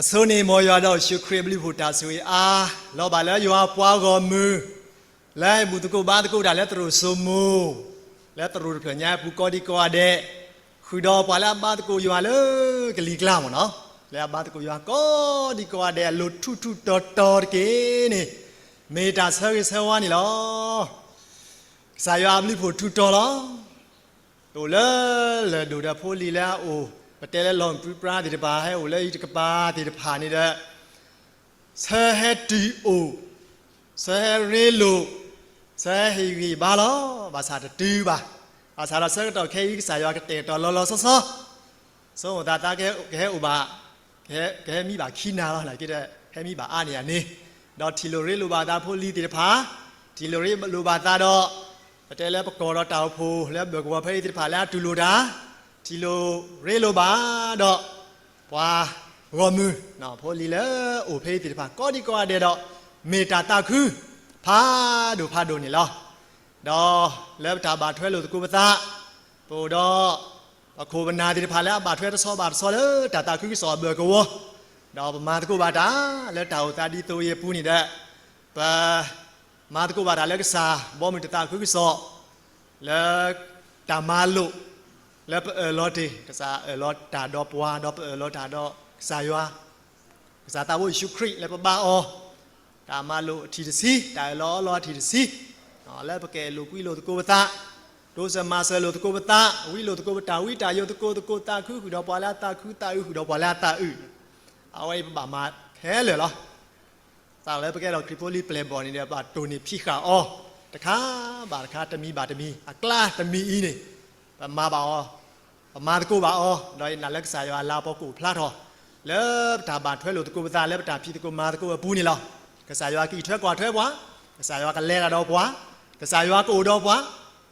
အဆိန့ၣ် မ်ယွၤဒီးယ့ၣ်ၡူးခရံာ်အဘျုးအဖှိၣ်တၢ်ဆိၣ်ဂ့ၤအါ လီၤဘၣ်လၢယွၤအပှၤဂီၢ်မုၢ် လၢဟဲဘူၣ်သကိးဘါသကိးတၢ်လၢသရိာ်စိမိၤ လၢသရိာ်တဖျၢၣ်ညါအပူၤကိးဒံကိးဂၤဒဲး, ဃုာ်ဒီးပှၤလၢအဘါသကိးယွၤလၢကလံၤကျါမ့ၢ်နီၤ, လၢအဘါသကိးယွၤကိးဒံကိးဂၤဒဲးအလိၤထူၣ်ထူၣ်တီၤတီၤတက့ၢ်န့ၣ်, မ့ၢ်တၢ်ဆၢဂ့ၤဆၢဝါန့ၣ်လီၤ. ကစၢ်ယွၤအဘျုးအဖှိၣ်ထူးတီၤလီၤ. တအိၣ်လၢလၢၢ်ဒိၣ်ဒီးဖိလံၤလၢအအိၣ်, ပတဲလၢလီၢ်ပြံပြါသ့ၣ်တဖၣ် ဟဲအိၣ်လၢယတကပၤသ့ၣ်တဖၣ်န့ၣ်ဒီး, ဆၢဟဲတုၤအိၣ်, ဆၢဟဲရ့လိာ်, ဆၢဟဲဟ့ၣ်ဂံၢ်ဘါလီၤ. ဘၣ်ဆၣ်တတုၤဘၣ်. ဘၣ်ဆၣ်ဒီးဆၢကတီၢ်ခဲအံၤ ကစၢ်ယွၤကတဲာ်ကတီၤလီၤလီၤဆီဆီ ဆိကမိၣ်သးသးကဟဲအိၣ်ဘၣ်, ကဟဲမံဘၣ်ခံနၤလီၤ, နာ်က့ဒီး ဟဲမံဘၣ်အါန့ၢ်ယၤန့ၣ်, ဒီးထံၣ်လိာ်ရ့လိာ်ဘၣ်သးဖိလံၤသ့ၣ်တဖၣ်, ထံၣ်လိာ်ရ့လိာ်ဘၣ်သးဒီး, ပတဲလၢပကီၢ်ဒီးတၢ်အိၣ်ဖှိၣ်လၢဘၢၣ်ကဝီၤဖဲအံၤသ့ၣ်တဖၣ်လၢအတူၢ်လိာ်တၢ်, ထံၣ်လိာ်ရ့လိာ်ဘၣ်ဒီး ပှၤဂီၢ်မုၢ်, ဖိလံၤလၢအိၣ်ဖဲအံၤသ့ၣ်တဖၣ် ကိးဒံကိးဂၤဒဲးဒီး, မ့ၢ်တၢ်သးခုဖးဒိၣ်ဖးဒိၣ်န့ၣ်လီၤ. ဒီးလၢပတၢ်ဘၣ်ထွဲလိာ်သကိးပသး, ပအိၣ်ဒီးပခိၣ်ပနၢ်သ့ၣ်တဖၣ်လၢအဘၣ်ထွဲတဆီဘၣ်တဆီလၢတၢ်သးခုကစီၣ်အဘၢၣ်ကဝီၤ, ဒီးပမၤသကိးဘၣ်တၢ်လၢတၢ်အိၣ်သးဒ်သိးအံၤအပူၤန့ၣ်ဒီး, ပမၤသကိးဘၣ်တၢ်လၢကစၢ်ဘီမုၢ်တၢ်သးခုကစီၣ် လၢတၢ်မၤလိာ်, လၢပအၢၣ်လီၤတ့ၢ် ကစၢ်အၢၣ်လီၤတၢ်ဒီးပှၤ ဒီးပအၢၣ်လီၤတၢ်ဒီးကစၢ်ယွၤ, ကစၢ်သးဘိယ့ၣ်ၡူးခရံာ်လၢပဘါအီၤ, တၢ်မၤလိာ်အထံၣ်တဆံ, တၢ်အၢၣ်လီၤအီလီၤအထံၣ်တဆံ, လၢပကအဲၣ်လိာ်ကွံလိာ်သကိးပသး, တိစၢၤမၤစၢၤလိာ်သကိးပသး, ဝံလိာ်သကိးပတၢ်ဝံတၢ်ယိာ် သကိးသကိးသးခုဃုာ်ဒီးပှၤလၢအသးခု သးအုးဃုာ်ဒီးပှၤလၢအသးအုး, အဝဲအံၤပဘၣ်မၤခဲလၢာ်လီၤ. သးလၢပကဲထီၣ်ခရံာ်ဖိလံၤပျဲၢ်ဘီၣ်န့ၣ်ဒီး ဘၣ်တိၢ်န့ၢ်ဖံးဃာ်အီၤ, တခါဘၣ်တခါ တမံၤဘၣ်တမံၤ အကျါတမံၤအံၤန့ၣ်, ပမၤဘၣ်အီၤ, ပမၤသကိးဘၣ်အီၤ, ဒီးယနာ်လၢကစၢ်ယွၤအလၤကပီၤကအိၣ်ဖျါထီၣ်, လၢပတၢ်ဘၣ်ထွဲလိာ်သကိးပသး လၢပတၢ်ဖံးသကိးမၤသကိးအပူၤန့ၣ်လီၤ. ကစၢ်ယွၤကအံးထွဲကွၢ်ထွဲပှၤ, ကစၢ်ယွၤကလဲၤတၢ်ဒီးပှၤ, ကစၢ်ယွၤကအိၣ်ဒီးပှၤ,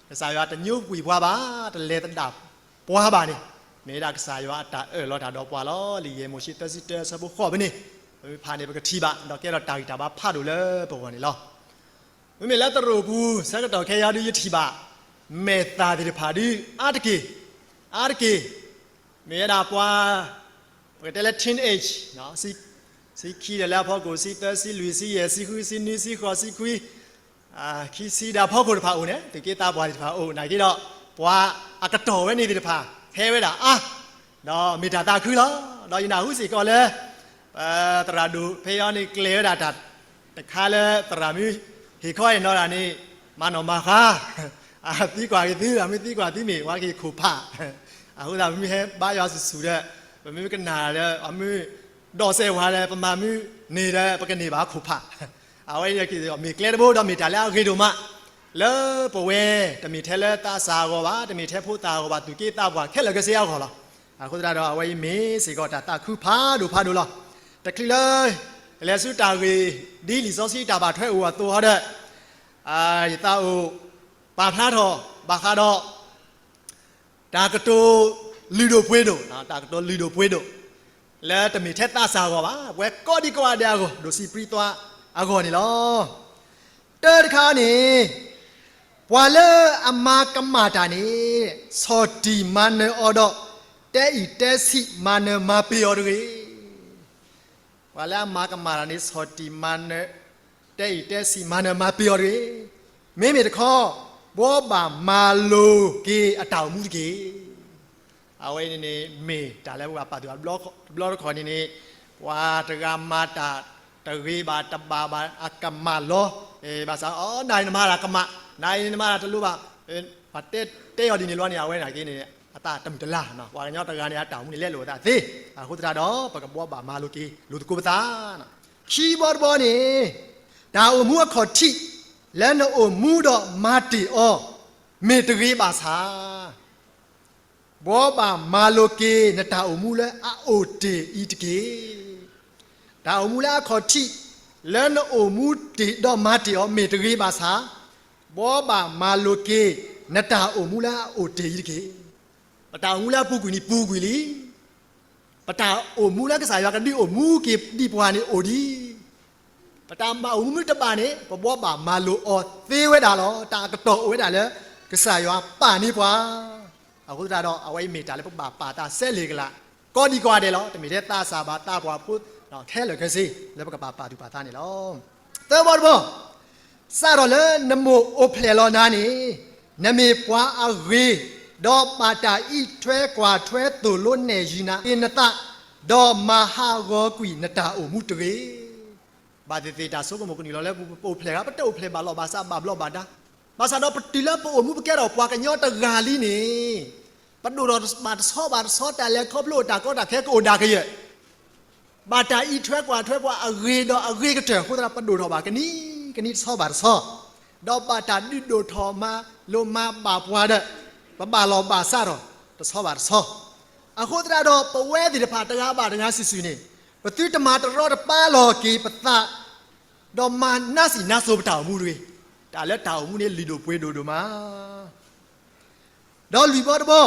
ကစၢ်ယွၤတညိကွံာ်ပှၤဘၣ်, တလဲၤသဒၣ်ပှၤဘၣ်န့ၣ်, မ့ၢ်ဝဲဒၣ်ကစၢ်ယွၤအတၢ်အၢၣ်လီၤတၢ်ဒီးပှၤလီၤ. လံာ်ယဲၢ်မိၤၡ့သၢဆံတၢ ဆၢဖိဃိးဖဲန့ၣ်, ပမ့ၢ်ဖးန့ၣ် ပကထံၣ်ဘၣ် ဒီးကဲထီၣ်တၢ်ဂံၢ်တၢ်ဘါဖးဒိၣ်လၢပဂီၢ်န့ၣ်လီၤ. မ့မ့ၢ်လၢသရိာ်ပူၤ ဆၢကတီၢ်ခဲအံၤဒုးယထံၣ်ဘၣ် မဲာ်သၣ်သ့ၣ်တဖၣ်ဒုး အါတက့ၢ်, အါတက့ၢ်, မ့ၢ်ဝဲဒၣ်ပှၤ, ပကတဲလၢ teenage, ဆံခံဒီးလၢအဖီခိၣ် ဆံသၢ ဆံလွံၢ် ဆံယဲၢ် ဆံဃု ဆံနွံ ဆံဃိး ဆံခွံ, ခံဆံဒီးအဖီခိၣ်တဖၣ်အိၣ်န့ၣ် သူၣ်က့သးပှၢ်သ့ၣ်တဖၣ်အိၣ် နာ်က့ဒီး, ပှၤအကတီၢ်ဝဲန့ၣ်သ့ၣ်တဖၣ် ဟဲဝဲဒၣ်အါ, ဒီးမ့ၢ်တၢ်သးခုလီၤ. ဒီးယနၢ်ဟူစ့ၢ်ကီးလၢ သရၣ်ဒိၣ်ဖဲအံၤန့ၣ် ကျဲၤဝဲဒၣ်တၢ်တခါလၢ သရၣ်မုၣ်ဟ့ၣ်ခီဟ့ၣ်နီၤတၢ်န့ၣ် မၤနီၣ်မၤဃါ, အသံကွၢ်က့ၤသု အမ့ၢ်သံကွၢ်သုမ့ၢ် ပှၤကဟ့ၣ်ခိၣ်ဖး, အဃိသတး ပမ့ၢ်ဟဲဘါယွၤဆူၣ်ဆူၣ်ဒီး ပမ့ၢ်ကနၣ်ဒီး အမ့ၢ်ဒီးစဲးဝၤဒီး ပမၤမုၢ်န့ၣ်ဒီး ပကန့ၢ်ဘၣ်ခိၣ်ဖး, အဝဲအံၤမ့ၢ်ကျဲတဘိ ဒီးမ့ၢ်တၢ်လၢအဂ့ၤဒိၣ်မး လၢပဝဲ တမ့ၢ်ထဲလၢသးစၢ်အဂီၢ်ဘၣ်, တမ့ၢ်ထဲဖိသၣ်အဂီၢ်ဘၣ်, သူၣ်က့သးပှၢ်ခဲလၢာ်ခဲဆ့အဂီၢ်လီၤ. အဃိသတးဒီး အဝဲအံၤမ့ၢ်စ့ၢ်ကီးတၢ်သးခုဖးဒိၣ်ဖးဒိၣ်လီၤ. တချုးလၢ လဲၤဆူတၢ်ဂ့ၢ် ဒ်လံာ်စီဆှံတၢ်ဘၣ်ထွဲအိၣ်အသိးဟီဒီး ယသးအိၣ်ပာ်ဖျါထီၣ်ဘၣ်ဃးဒီး တၢ်ကတိၤလုၢ်ဒိၣ်ပှ့ၤဒိၣ်, တၢ်ကတိၤလုၢ်ဒိၣ်ပှ့ၤဒိၣ် လၢတမ့ၢ်ထဲသးစၢ်အဂီၢ်ဘၣ်, ပဝဲကိးဒံကိးဂၤဒဲးအဂီၢ်, ဒိၣ်စံးပြံသွါအဂီၢ်န့ၣ်လီၤ. တၢတခါန့ၣ် ပှၤလၢအမၤကမၣ်တၢ်န့ၣ် ဆီၣ်တံၢ်မၤနၢၤအီၤဒီး တဲအံၣ်တဲဆံးမၤနၢၤမၤပ့ၤအီၤတဂ့ၤ. ပှၤလၢအမၤကမၣ်တၢ်န့ၣ် ဆီၣ်တံၢ်မၤနၢၤ, တဲအံၣ်တဲဆံးမၤနၢၤမၤပ့ၤအီၤတဂ့ၤ. မ့မ့ၢ်တခီ ဘှီဘၣ်မၤလိၤက့ၤအတၢ်အိၣ်မူတက့ၢ်. အဝဲအံၤန့ၣ်န့ၣ် မ့ၢ်တၢ်လၢပဘၣ်ပာ်သူၣ်တဘျီတခီၣ်န့ၣ်န့ၣ်, ပှၤတဂၤမၤတၢ်တဂ့ၤဘၣ်တဘၣ်ဘၣ် အကမၣ်လီၤ. ဘၣ်ဆၣ် အ နၤအံၤနမၤတၢ်ကမၣ်, နၤအံၤနမၤတၢ်တလိၤဘၣ်, ပှၤတဲအီၤဒ်န့ၣ်လီၤန့ၣ် အဝဲန့ၣ်က့န့ၣ် အသးတမုာ်တလၤ, ပှၤကညီတဂၤန့ၣ် အတၢ်အိၣ်မူန့ၣ်လဲလိာ်အသးသ့. အဃိသတးဒီး ပကဘှီဘၣ်မၤလိၤက့ၤလိာ်သကိးပသး. ခံဘီတဘီန့ၣ် တၢ်အိၣ်မူအခီၣ်ထံး လၢနအိၣ်မူဒီးမၤတ့ၢ်အီၤ မ့ၢ်တဂ့ၤဘၣ်ဆၣ် ဘှီဘၣ်မၤလိၤက့ၤနတၢ်အိၣ်မူလၢအအိၣ်တ့ၢ်အံၤတက့ၢ်. တၢ်အိၣ်မူလၢအခီၣ်ထံး လၢနအိၣ်မူတ့ၢ်ဒီးမၤတ့ၢ်အီၤ မ့ၢ်တဂ့ၤဘၣ်ဆၣ်, ဘှီဘၣ်မၤလိၤက့ၤ နတၢ်အိၣ်မူလၢအအိၣ်တ့ၢ်အံၤတက့ၢ်. ပတၢ်အိၣ်မူလၢအပူၤကွံာ်န့ၣ်ပူၤကွံာ်လံ. ပတၢ်အိၣ်မူလၢကစၢ်ယွၤကဒုးအိၣ်မူက့ၤဒံးပှၤန့ၣ်အိၣ်ဒံး. ပတၢ်မၤအိၣ်မူမ့ၢ်တဘၣ်န့ၣ် ပဘှီဘၣ်မၤလိၤအီၤသ့ဝဲဒၣ်လီၤ. တၢ်အကတီၢ်အိၣ်ဝဲဒၣ်လၢ ကစၢ်ယွၤပာ်န့ၢ်ပှၤ. အဃိသတးဒီး အဝဲအံၤမ့ၢ်တၢ်လၢပဘၣ်ပာ်သးစဲးလ့ၣ်ကလာ် ကိးဒံကိးဂၤဒဲးလီၤ. တမ့ၢ်ထဲသးစၢ်ဘၣ် သးပှၢ်ဖိ ခဲလၢာ်ခဲဆ့ လၢပကဘၣ်ပာ်သူၣ်ပာ်သးန့ၣ်လီၤ. သၢဘီတဘီ, စးထီၣ်လၢနမိၢ်အိၣ်ဖျဲၣ်လီၤနၤန့ၣ်, နမ့ၢ်ပှၤအဂ့ၤ, ဒီးဘၣ်တၢ်အံးထွဲကွၢ်ထွဲသိၣ်လိနဲၣ်ယုၤနၤ က့ၤနသး, ဒီးမၤဟးဂီၤကွံာ်နတၢ်အိၣ်မူတဂ့ၤ. ဘၣ်သ့ၣ်သ့ၣ်တၢ်ဆိကမိၣ်ကနုာ်လီၤလၢပအိၣ်ဖျဲၣ်ဂၤ ပတအိၣ်ဖျဲၣ်ဘၣ်လီၢ်ဘၣ်စးဘၣ်ဘျီးဘၣ်ဒါ, ဘၣ်ဆၣ်ဒီးပတုၤလၢပအိၣ်မူပကဲထီၣ်ပှၤကညီတဂၤလံန့ၣ်, ပဒိၣ်ထီၣ်ဘၣ်တဆီဘၣ်တဆီ တၢ်လဲၤခီဖျိတၢ်ကီတၢ်ခဲကအိၣ်ဒၣ်ကယဲၢ် ဘၣ်တၢ်အံးထွဲကွၢ်ထွဲပှၤအဂ့ၤဒီးအဂ့ၤကတၢၢ်အဃိသတး ပဒိၣ်ထီၣ်ဘၣ်ကနံၤကနံၤတဆီဘၣ်တဆီ, ဒီးဘၣ်တၢ်ဒုးဒိၣ်ထီၣ်မၤလိမၤဘၣ်ပှၤဒီး ပဘၣ်လီၢ်ဘၣ်စးထီၣ်တဆီဘၣ်တဆီ, အဃိသတးဒီးပဝဲသ့ၣ်တဖၣ်တဂၤဘၣ်တဂၤစုာ်စုာ်န့ၣ်, ပသုတမၤတရီတပါလီၤက့ၤပသး, ဒီးမၤနၢ်စံၣ်နါစိၤပတၢ်အိၣ်မူတဂ့ၤ. တၢ်လၢတၢ်အိၣ်မူန့ၣ် လုၢ်ဒိၣ်ပှ့ၤဒိၣ်ဒိၣ်မး ဒီးလွံၢ်ဘီတဘီ,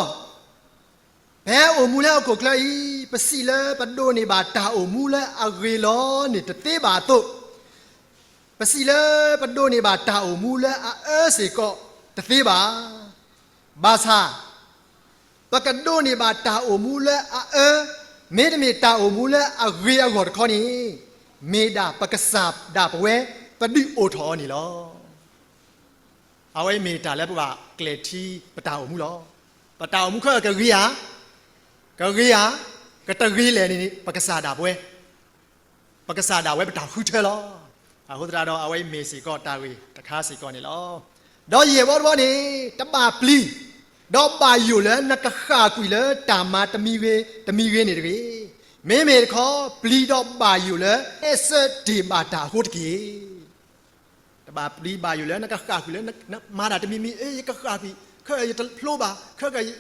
ဖဲအိၣ်မူလၢဟီၣ်ခိၣ်ချၢအံၤ ပစံးလၢပဒိးန့ၢ်ဘၣ်တၢ်အိၣ်မူလၢအဂ့ၤလီၤန့ၣ်တသ့ဘၣ်အသိး, ပစံးလၢပဒိးန့ၢ်ဘၣ်တၢ်အိၣ်မူလၢအအၢစ့ၢ်ကီးတသ့ဘၣ်. ဘၣ်ဆၣ် ပကဒိးန့ၢ်ဘၣ်တၢ်အိၣ်မူလၢအအၢ, မ့တမ့ၢ်တၢ်အိၣ်မူလၢအဂ့ၤအဂီၢ်တခီန့ၣ်, မ့ၢ်ဒၣ်ပကစၢ်ဒၣ်ပဝဲ ပဒုးအိၣ်ထီၣ်အီၤန့ၣ်လီၤ. အဝဲအံၤမ့ၢ်တၢ်လၢပဘၣ်ကျဲၤထံပတၢ်အိၣ်မူလီၤ. ပတၢ်အိၣ်မူခဲအံၤကဂ့ၤဧါ, ကဂ့ၤဧါ, ကတဂ့ၤလဲၣ်န့ၣ် ပကစၢ်ဒၣ်ပဝဲ, ပကစၢ်ဒၣ်ဝဲပတၢ်ဃုထၢလီၤ. အဃိသတးဒီး အဝဲအံၤမ့ၢ်စ့ၢ်ကီးတၢ်ဂ့ၢ်တခါစ့ၢ်ကီးန့ၣ်လီၤ. ဒီးယဲၢ်ဘီတဘီန့ၣ်, တဘၣ်ပျံၤ ဒီးဘၣ်ယိၣ်လၢနကဃၣ်ကွံာ်လၢတၢ်မၤတမံၤဂ့ၤတမံၤဂ့ၤန့ၣ်တဂ့ၤ. မ့မ့ၢ်တခီ, ပျံၤဒီးဘၣ်ယိၣ်လၢ ဟဲဆၢတ့ၢ်ဘၣ်တၢ်အဃိတက့ၢ်. တဘၣ်ပျံၤဘၣ်ယိၣ်လၢနကဃၣ်ကွံာ်လၢ နမၤတၢ်တမံၤမံၤ, အ့ ယကဃၣ်ကွံာ်, ခဲအံၤယတဖျိဘၣ်, ခဲက တၢ်ကီ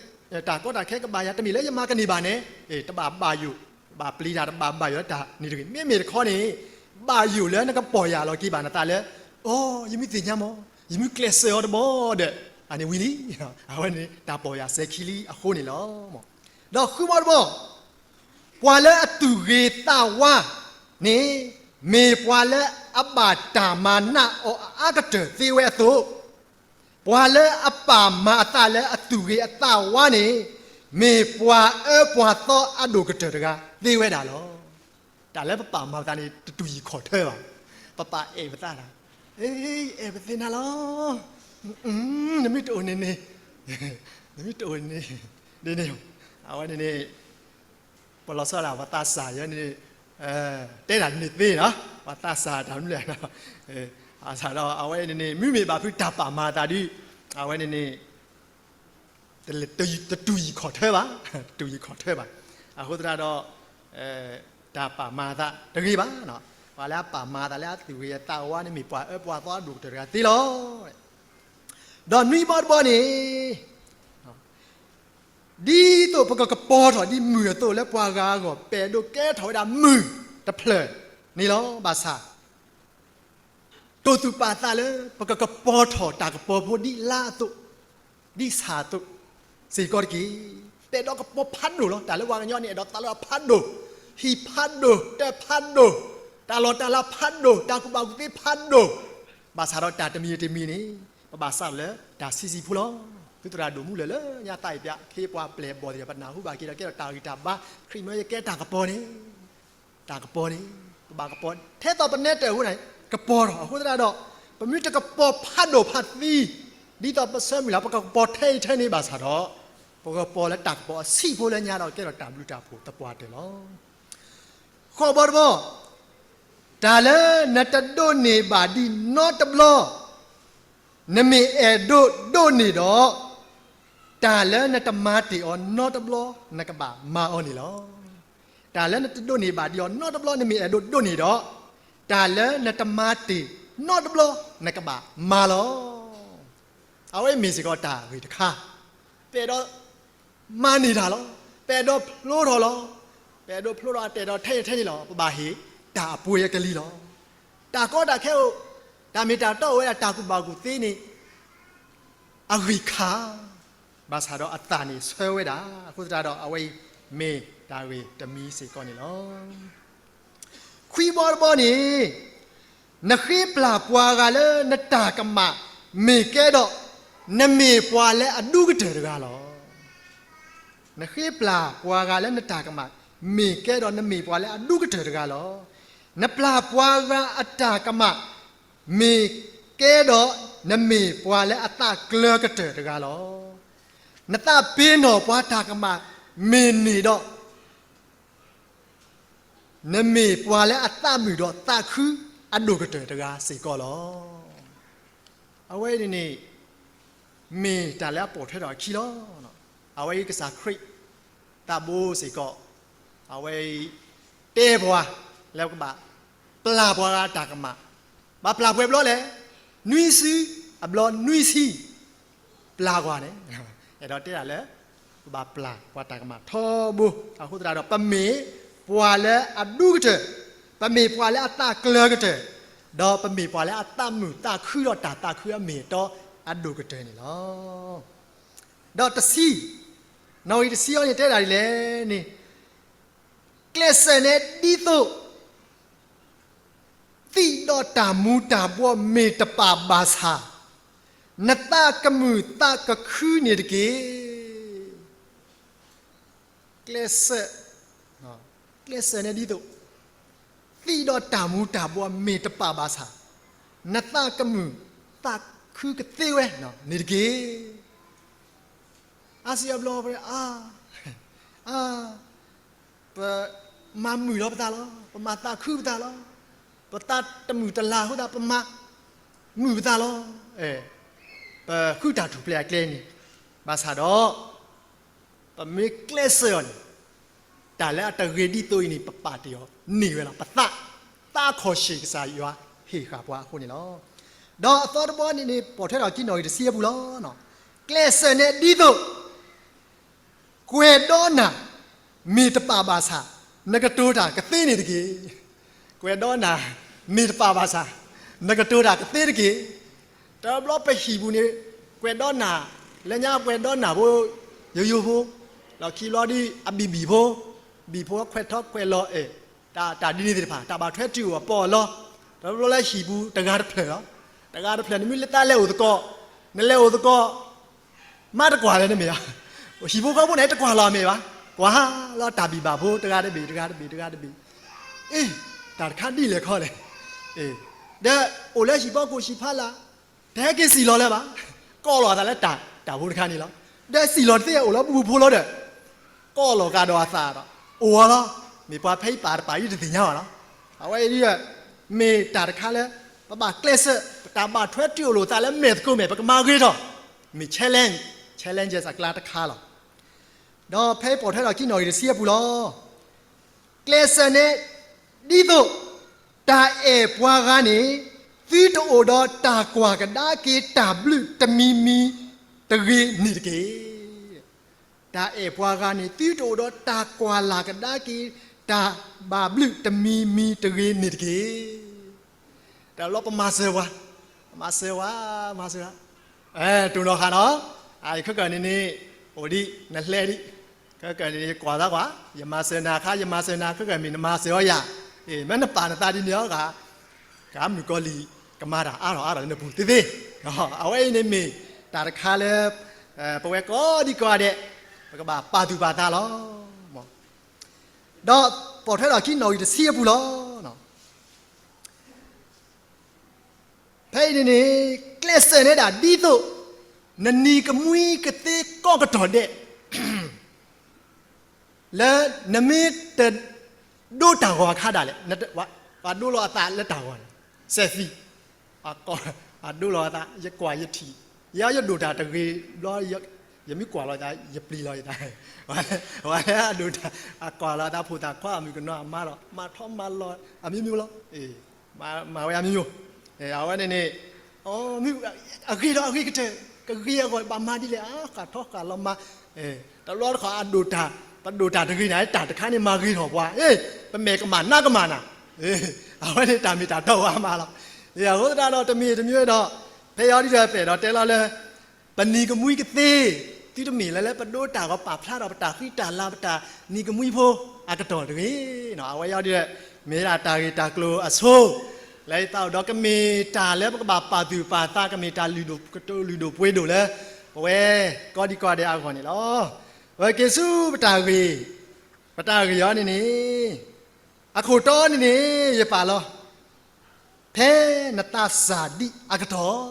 တၢ်ခဲကဘၣ်ယၤတမ့ၢ်လၢယမၤကန့ၢ်ဘၣ်န့ၣ်, တဘၣ်ဘၣ်ယိၣ်, တဘၣ်ပျံၤတၢ်တဘၣ်ဘၣ်ယိၣ်လၢတၢ်န့ၣ်တဂ့ၤ. မ့မ့ၢ်တခီန့ၣ်, ဘၣ်ယိၣ်လၢနကပီၢ်ယၢ်လီၤက့ၤဘၣ်နသးလၢ, အိ, ယမ့ၢ်သ့ၣ်ညါမး, ယမ့ၢ်ကျဲးစၢးအီၤတဘီဒီး, အန့ၣ်ဝံၤလံ, အဝဲန့ၣ်တၢ်ပီၢ်ယၢ်စဲၤခံလံအဃိန့ၣ်လီၤ. ဒီးဃုဘီတဘီ ပှၤလၢအသူၣ်ဂ့ၤသးဝါန့ၣ်, မ့ၢ်ပှၤလၢအဘၣ်တၢ်မၤနးအီၤအါကတၢၢ်သ့ဝဲအသိး, ပှၤလၢအပာ်မၤအသးလၢအသူၣ်ဂ့ၤအသးဝါန့ၣ်, မ့ၢ်ပှၤအၢပှၤသီအဒိၣ်ကတၢၢ်တဂၤသ့ဝဲဒၣ်လီၤ. တၢ်လၢပပာ်မၤပသးန့ၣ် တတူၢ်ယံၤခီၣ်ထၢဘၣ်. ပပာ်အဲၣ်ပသးဒၣ်, အဲၣ်ပသ့နၤလီၤ, နမ့ၢ်တအိၣ်န့ၣ်န့ၣ်, နမ့ၢ်တအိၣ်န့ၣ်, ဒ်န့ၣ်, အဝဲန့ၣ်န့ၣ် ပလီၤဆီဒၣ်ပှၤသးစၢ်ယဲန့ၣ်, တဲဒၣ်န့ၣ်သ့နီၤ, ပှၤသးစၢ်တၢ်မနုၤလဲၣ်, ဘၣ်ဆၣ်ဒီးအဝဲန့ၣ်န့ၣ် မ့မ့ၢ်ဘၣ်ဖုးတၢ်ပာ်မၤအသးဒီး, အဝဲန့ၣ်န့ၣ် တတူၢ်ယံၤခီၣ်ထၢဘၣ်, တတူၢ်ယံၤခီၣ်ထၢဘၣ်. အဃိသတးဒီး တၢ်ပာ်မၤအသးတဂ့ၤဘၣ်. ပှၤလၢအပာ်မၤအသးလၢအသူၣ်ဂ့ၤအသးဝါန့ၣ် မ့ၢ်ပှၤအၢပှၤသီအဒိၣ်ကတၢၢ်တဂၤသ့လီၤ. ဒီးနွံဘီတဘီန့ၣ် ဒ်သိးပကကပီၤထီၣ်ဒ်မုၢ်အသိးလၢပှၤဂၤအဂီၢ် ပအဲၣ်ဒိးကဲထီၣ်ဝဲဒၣ်မုၢ်တဖျၢၣ်န့ၣ်လီၤ. ဘၣ်ဆၣ် တိာ်သူၣ်ပာ်သးလၢ ပကကပီၤထီၣ်တၢ်ကပီၤဖိဒ်လါအသိး, ဒ်ဆၣ်အသိးစ့ၢ်ကီးတက့ၢ်. ပအဲၣ်ဒိးကပီၤဖးဒိၣ်လီၤ. တၢ်လၢပှၤကညီန့ၣ် အဲၣ်ဒိးသးလၢအဖးဒိၣ်, ဟံၣ်ဖးဒိၣ်, တၢ်ဖးဒိၣ်, တၢ်လီၢ်တၢ်လၤဖးဒိၣ်, တၢ်ကူၣ်ဘၣ်ကူၣ်သ့ဖးဒိၣ်. ဘၣ်ဆၣ်ဒီးတၢ်တမံၤတမံၤန့ၣ် ပဘၣ်စးထီၣ်လၢတၢ်ဆံးဆံးဖိလီၤ. သုသရၣ်ဒိၣ်မူလၢာ်လၢညါသးအံၤပျး ခ့ပှၤပျဲၢ်ဘီၣ်သ့ၣ်တဖၣ် ပနၢ်ဟူဘၣ်က့ၤဒီးကဲထီၣ်တၢ်ဂံၢ်တၢ်ဘါ, ခရံာ်မၢယကဲတၢ်ကပီၤန့ၣ် တၢ်ကပီၤန့ၣ် ပဘၣ်ကပီၤ, ထဲသိးပနဲတၢၢ်အဃိန့ၣ် ကပီၤထီၣ်. အဃိသတးဒီး ပမ့ၢ်တကပီၤဖးဒိၣ်ဖးသံ ဒ်သိးပဆၢမုၢ်လၢ် ပကကပီၤထဲအံၤထဲန့ၣ်ဘၣ်ဆၣ်ဒီး ပကပီၤလၢတၢ်ကပီၤအဆံးဖိလၢညါဒီး ကဲထီၣ်တၢ်ဘျုးတၢ်ဖှိၣ်သပှၢ်တၢၢ်လီၤ. ဃိးဘီတဘီ, တၢ်လၢနတဒိးန့ၢ်ဘၣ်ဒံးနီတဘျီ နမ့ၢ်အဲၣ်ဒိးဒိးန့ၢ်ဒီး, တၢ်လၢနတမၤတ့ၢ်အီၤနီတဘျီ နကဘၣ်မၤအီၤန့ၣ်လီၤ. တၢ်လၢနတဒိးန့ၢ်ဘၣ်ဒံးအီၤနီတဘျီ နမ့ၢ်အဲၣ်ဒိးဒိးန့ၢ်ဒီး, တၢ်လၢနတမၤတ့ၢ်နီတဘျီ နကဘၣ်မၤလီၤ. အဝဲမ့ၢ်စ့ၢ်ကီးတၢ်ဂ့ၢ်တခါ, ပအဲၣ်ဒိး မၤန့ၢ်တၢ်လီၤ. ပအဲၣ်ဒိးဖျိထီၣ်လီၤ. ပအဲၣ်ဒိးဖျိထီၣ်အတၢ်အဲၣ်ဒိးထဲအံၤထဲန့ၣ်လီၤ. ပဘၣ်ဟ့ၣ်တၢ်အပှ့ၤအကလံၤလီၤ. တၢ်ကီတၢ်ခဲအိၣ်, တၢ်မ့ၢ်တၢ်တီအိၣ်ဝဲဒၣ် တၢ်ကူၣ်ဘၣ်ကူၣ်သ့န့ၣ် အဂံၢ်ခါ, ဘၣ်ဆၣ်ဒီးအသၣ်န့ၣ်ဆၢဝဲဒၣ်. အဃိသတးဒီး အဝဲအံၤမ့ၢ်တၢ်ဂ့ၢ်တမံၤစ့ၢ်ကီးန့ၣ်လီၤ. ခွံဘီတဘီန့ၣ်, နဃ့ပျၢ်ပှၤဂၤလၢနတၢ်ကမၣ် မ့ၢ်ကဲဒီး နမ့ၢ်ပှၤလၢအဒူကတၢၢ်တဂၤလီၤ. နဃ့ပျၢ်ပှၤဂၤလၢနတၢ်ကမၣ် မ့ၢ်ကဲဒီးနမ့ၢ်ပှၤလၢအဒိၣ်ကတၢၢ်တဂၤလီၤ. နပျၢ်ပှၤဂၤအတၢ်ကမၣ် မ့ၢ်ကဲဒီးနမ့ၢ်ပှၤလၢအသးကျၢၤကတၢၢ်တဂၤလီၤ. နသးပ့ၤနီၣ်ပှၤတၢ်ကမၣ်မ့ၢ်န့ၢ်ဒီး နမ့ၢ်ပှၤလၢအသးမုာ်ဒီးသးခုအဒိၣ်ကတၢၢ်တဂၤစ့ၢ်ကီးလီၤ. အဝဲအံၤန့ၣ်န့ၣ် မ့ၢ်တၢ်လၢအပိာ်ထွဲထီၣ်အခံလီၤ. အဝဲအံၤကစၢ်ခရံာ် သးဘိစ့ၢ်ကီး အဝဲအံၤ တဲပှၤ လၢပကဘၣ်ပျၢ်ပှၤဂၤတၢ်ကမၣ်, ဘၣ်ပျၢ်ပှဲၤဘျီလဲၣ်, နွံစု, အဘျီနွံဆံ ပျၢ်ကွၢ်န့ၣ်, အဲၣ်ဒိးတဲဒၣ်လၢ ပဘၣ်ပျၢ်ပှၤတၢ်ကမၣ်ထီဘိ, အဃိသတးဒီး ပမ့ၢ်ပှၤလၢအဒိၣ်ကတၢၢ်, ပမ့ၢ်ပှၤလၢအသးကျၢၤကတၢၢ်, ဒီးပမ့ၢ်ပှၤလၢအသးမုာ်သးခုဒီးတၢ်သးခုအမ့ၢ်အတီအဒိၣ်ကတၢၢ်န့ၣ်လီၤ. ဒီးတဆံ, နီၣ်ဂံၢ်တဆံအံၤန့ၣ်တဲဒၣ်ဒ်လဲၣ်န့ၣ်, ကျဲးစၢးန့ၣ်ဒ်သိး သံၣ်ဒီးတၢ်မူၤတၢ်ဘှီးမ့ၢ်တပာ်ဘၣ်ဆၣ်, နသးကမုာ်သးကခုန့ၣ်တက့ၢ်. ကျဲးစၢး, ကျဲးစၢးန့ၣ်ဒ်သိး သံၣ်ဒီးတၢ်မူၤတၢ်ဘှီးမ့ၢ်တပာ်ဘၣ်ဆၣ်, နသးကမုာ်သးခုကသ့ဝဲန့ၣ်တက့ၢ်. အါစုအဘျီ အါ, အါ, ပမၤမုာ်လီၤပသးလီၤ, ပမၤသးခုပသးလီၤ, ပသးတမုာ်တလၤအဃိသတး ပမၤမုာ်ပသးလီၤ. ပဃုတၢ်ထူၣ်ဖျဲးအကျဲန့ၣ်, ဘၣ်ဆၣ်ဒီး ပမ့ၢ်ကျဲးစၢးအီၤန့ၣ်, တၢ်လၢအတဂ့ၤဒ်သိးအံၤန့ၣ် ပပာ်တ့ၢ်အီၤန့ၢ်ဝဲလီၤ. ပသး, သးခီၣ်ဆ့ၣ်ကစၢ်ယွၤဟ့ၣ်ဃာ်ပှၤအဃိန့ၣ်လီၤ. ဒီးအသီတဘီန့ၣ်န့ၣ် ပိာ်ထွဲထီၣ်ခံနီၣ်ဂံၢ်တဆံအပူၤလီၤ. ကျဲးစၢးန့ၣ်ဒ်သိး ကွဲၤဒီနၢ် မ့ၢ်တပာ်ဘၣ်ဆၣ်, နကတိၤတၢ်ကသ့န့ၣ်တက့ၢ်. ကွဲၤဒီနၢ် မ့ၢ်တပာ်ဘၣ်ဆၣ်, နကတိၤတၢ်ကသ့တက့ၢ်. တဘျီပဟံၣ်ပူၤန့ၣ် ကွဲၤဒီနၢ် လၢညါကွဲၤဒီနၢ်ဖိ ယိယိဖိ, လီၢ်ခံဘျီဒ်အဘံၣ်ဘံၣ်ဖိ, ဘံၣ်ဖိခွဲးထီခွဲးလီၤအဲၣ်, တၢ်ဒ်န့ၣ်သ့ၣ်တဖၣ် တၢ်ဘၣ်ထွဲတံၢ်အိၣ်အပီးအလီ, တဘျီလၢဟံၣ်ပူၤတဂၤတဖျၢၣ်လီၤ. တဂၤတဖျၢၣ်န့ၣ်မ့ၢ်လၢတၢ်လဲၤအိၣ်သကိး, နလဲၤအိၣ်သကိး မ့ၢ်တကွၢ်လၢနမ့ၢ်ဧါ, ဟံၣ်ဖိဃီဖိန့ၣ် တကွၢ်လီၤမ့ၢ်ဘၣ်, ကွၢ်လီၤတၢ်ဘံၣ်ဘၣ်ဖိ တဂၤတဘ့ၣ် တဂၤတဘ့ၣ် တဂၤတဘ့ၣ်, အ့ တၢ်တခါဒ်လဲၣ်ခီလဲၣ်, ဒီးအိၣ်လၢဟံၣ်ဖိကီၢ်ဟံၣ်ဖီလာ်, တဟဲက့ၤစံၣ်လီၤလၢၤဘၣ်, ကိးလီၤအသးလၢတၢ်ဖိတခါန့ၣ်လီၤ. ဒီးစံၣ်လီၤတသ့ အိၣ်လၢပူဖိလီၤဒီး ကိးလီၤကဒီးအသးဒီး အိၣ်ဝဲလီၤ. မ့ၢ်ပှၤဖဲအံၤပာ်တပာ်အံၤတသ့ၣ်ညါဘၣ်လီၤ. အဝဲအံၤဒ် မ့ၢ်တၢ်တခါလၢ ပဘၣ်ကျဲးစၢး ပတၢ်ဘၣ်ထွဲတံၢ်အိၣ်လိာ်သးလၢမဲာ်သကိးမဲာ် ပကမၤဂ့ၤထီၣ်, မ့ၢ် challenge, challenges အကျါတခါလီၤ. ဒီးဖဲအံၤပိာ်ထွဲထီၣ်ခံနီၣ်ဂံၢ်တဆံအပူၤလီၤ. ကျဲးစၢးန့ၣ် ဒ်သိး တၢ်အဲၣ်ပှၤဂၤန့ၣ် သုတအိၣ်ဒီးတၢ်ကွၢ်ကဒါက့ၤတၢ်ဘျုးတမံၤမံၤတဂ့ၤန့ၣ်တက့ၢ်. တၢ်အဲၣ်ပှၤဂၤန့ၣ် သုတအိၣ်ဒီးတၢ်ကွၢ်လၢ်ကဒါက့ၤ တၢ်ဘၣ်ဘျုးတမံၤမံၤတဂ့ၤန့ၣ်တက့ၢ်. တၢ်လီၤပမၤစၢၤပှၤ, ပမၤစၢၤပှၤ, မၤစၢၤ, အဲ တိၢ်နီၣ်ဃာ်နီၤ, အခဲကၢၢ်န့ၣ်န့ၣ် အိၣ်ဒံး နလှဲဒံး, ခဲကၢၢ်န့ၣ်န့ၣ် ယကွၢ်သးကွၢ်, ယမၤစၢၤနၤအခါ ယမၤစၢၤနၤ ခဲကၢၢ်မ့ၢ်နမၤစၢၤအီၤယၤ, အ့ မ့ၢ်နပာ်နသးဒ်န့ၣ်အီၤဂၤ ကမုၣ်ကီၤလံၢ် ကမၤတၢ်အါထီၣ်အါထီၣ်လၢနပူၤသ့သ့, အဝဲအံၤန့ၣ်မ့ၢ်တၢ်တခါလၢ ပဝဲကိးဒံကိးဂၤဒဲး ပကဘၣ်ပာ်သူၣ်ပာ်သးလီၤ. ဒီးပိာ်ထွဲထီၣ်ခံနီၣ်ဂံၢ်တဆံအပူၤလီၤ. ဖဲအံၤန့ၣ်န့ၣ် ကျဲးစၢးန့ၢ်ဒၣ်ဒ်သိး နနံၤကမှံကသ့ကိးကတီၢ်ဒဲး လၢနမ့ၢ်တဒိတၢ်ဂီၤအခါဒၣ်လဲာ်, ပှၤဒိလီၤအသးလၢတၢ်ဂီၤန့ၣ် စဲးသံ, ပှၤဒိလီၤအသး ယကွၢ်ယထံၣ်, ယဲယဒိၣ်တၢ်တဂ့ၤဘျီ ယမ့ၢ်ကွၢ်လီၤယသး ယပျံၤလီၤယသး, ပှၤလၢအဒိၣ်တၢ် အကွၢ်လီၤအသးဖိသၣ်ခွါအမုၣ်ကနီၤအမါဒီး မၤထီၣ်မၤလီၤအမျိုးမျိုးလီၤ. မၤဝဲအမျိုးမျိုး, အဝဲန့ၣ်န့ၣ် အဂ့ၤဒီးအဂ့ၤကတၢၢ်, ကဂ့ၤအဂီၢ်ဘၣ်မၤဒ်လဲၣ်, ဃၣ်ထီၣ်ဃၣ်လီၤမၤ, တဘျီတခီၣ်အဒိၣ်တၢ်, ပဒိၣ်တၢ်တဂ့ၤန့ၣ် တၢ်တခါန့ၣ်မၤဂ့ၤထီၣ်ပှၤ, ပမဲာ်ကမၣ်နါကမၣ်နၤ, အဝဲန့ၣ်တၢ်မ့ၢ်တၢ်တီဝဲမးလီၤ. အဃိသတးဒီးတမံၤတမံၤဒီး ဖဲအံၤဒ်ဒီးပဲၣ်ဒီးတဲလီၤလၢ ပနံၤကမှံကသ့, သုတမ့ၢ်လၢလၢပဒိတၢ်ဂီၤပာ်ဖျါထီၣ်ပတၢ်ဃံတၢ်လၤ ပတၢ်နံၤကမှံဖိအကတီၢ်တဂ့ၤ. အဝဲအံၤဒ်ဒီး မ့ၢ်ဒၣ်တၢ်ဂ့ၢ်တၢ်ကျိၤအဆိ လၢယသးအိၣ်ဒီးကမ့ၢ်တၢ်လၢပကဘၣ်ပာ်သူၣ်ပာ်သး ကမ့ၢ်တၢ်လုၢ်ဒိၣ်ပှ့ၤဒိၣ်လၢ ပဝဲကိးဒံကိးဂၤဒဲးအဂီၢ်န့ၣ်လီၤ. ပက့ၤဆူပတၢ်ဂ့ၢ် တၢ်ဂ့ၢ်အံၤန့ၣ်န့ၣ်, အခိၣ်တီန့ၣ်န့ၣ် ယပာ်လီၤ, ဖဲနသးစၢ်ဒံးအကတီၢ်,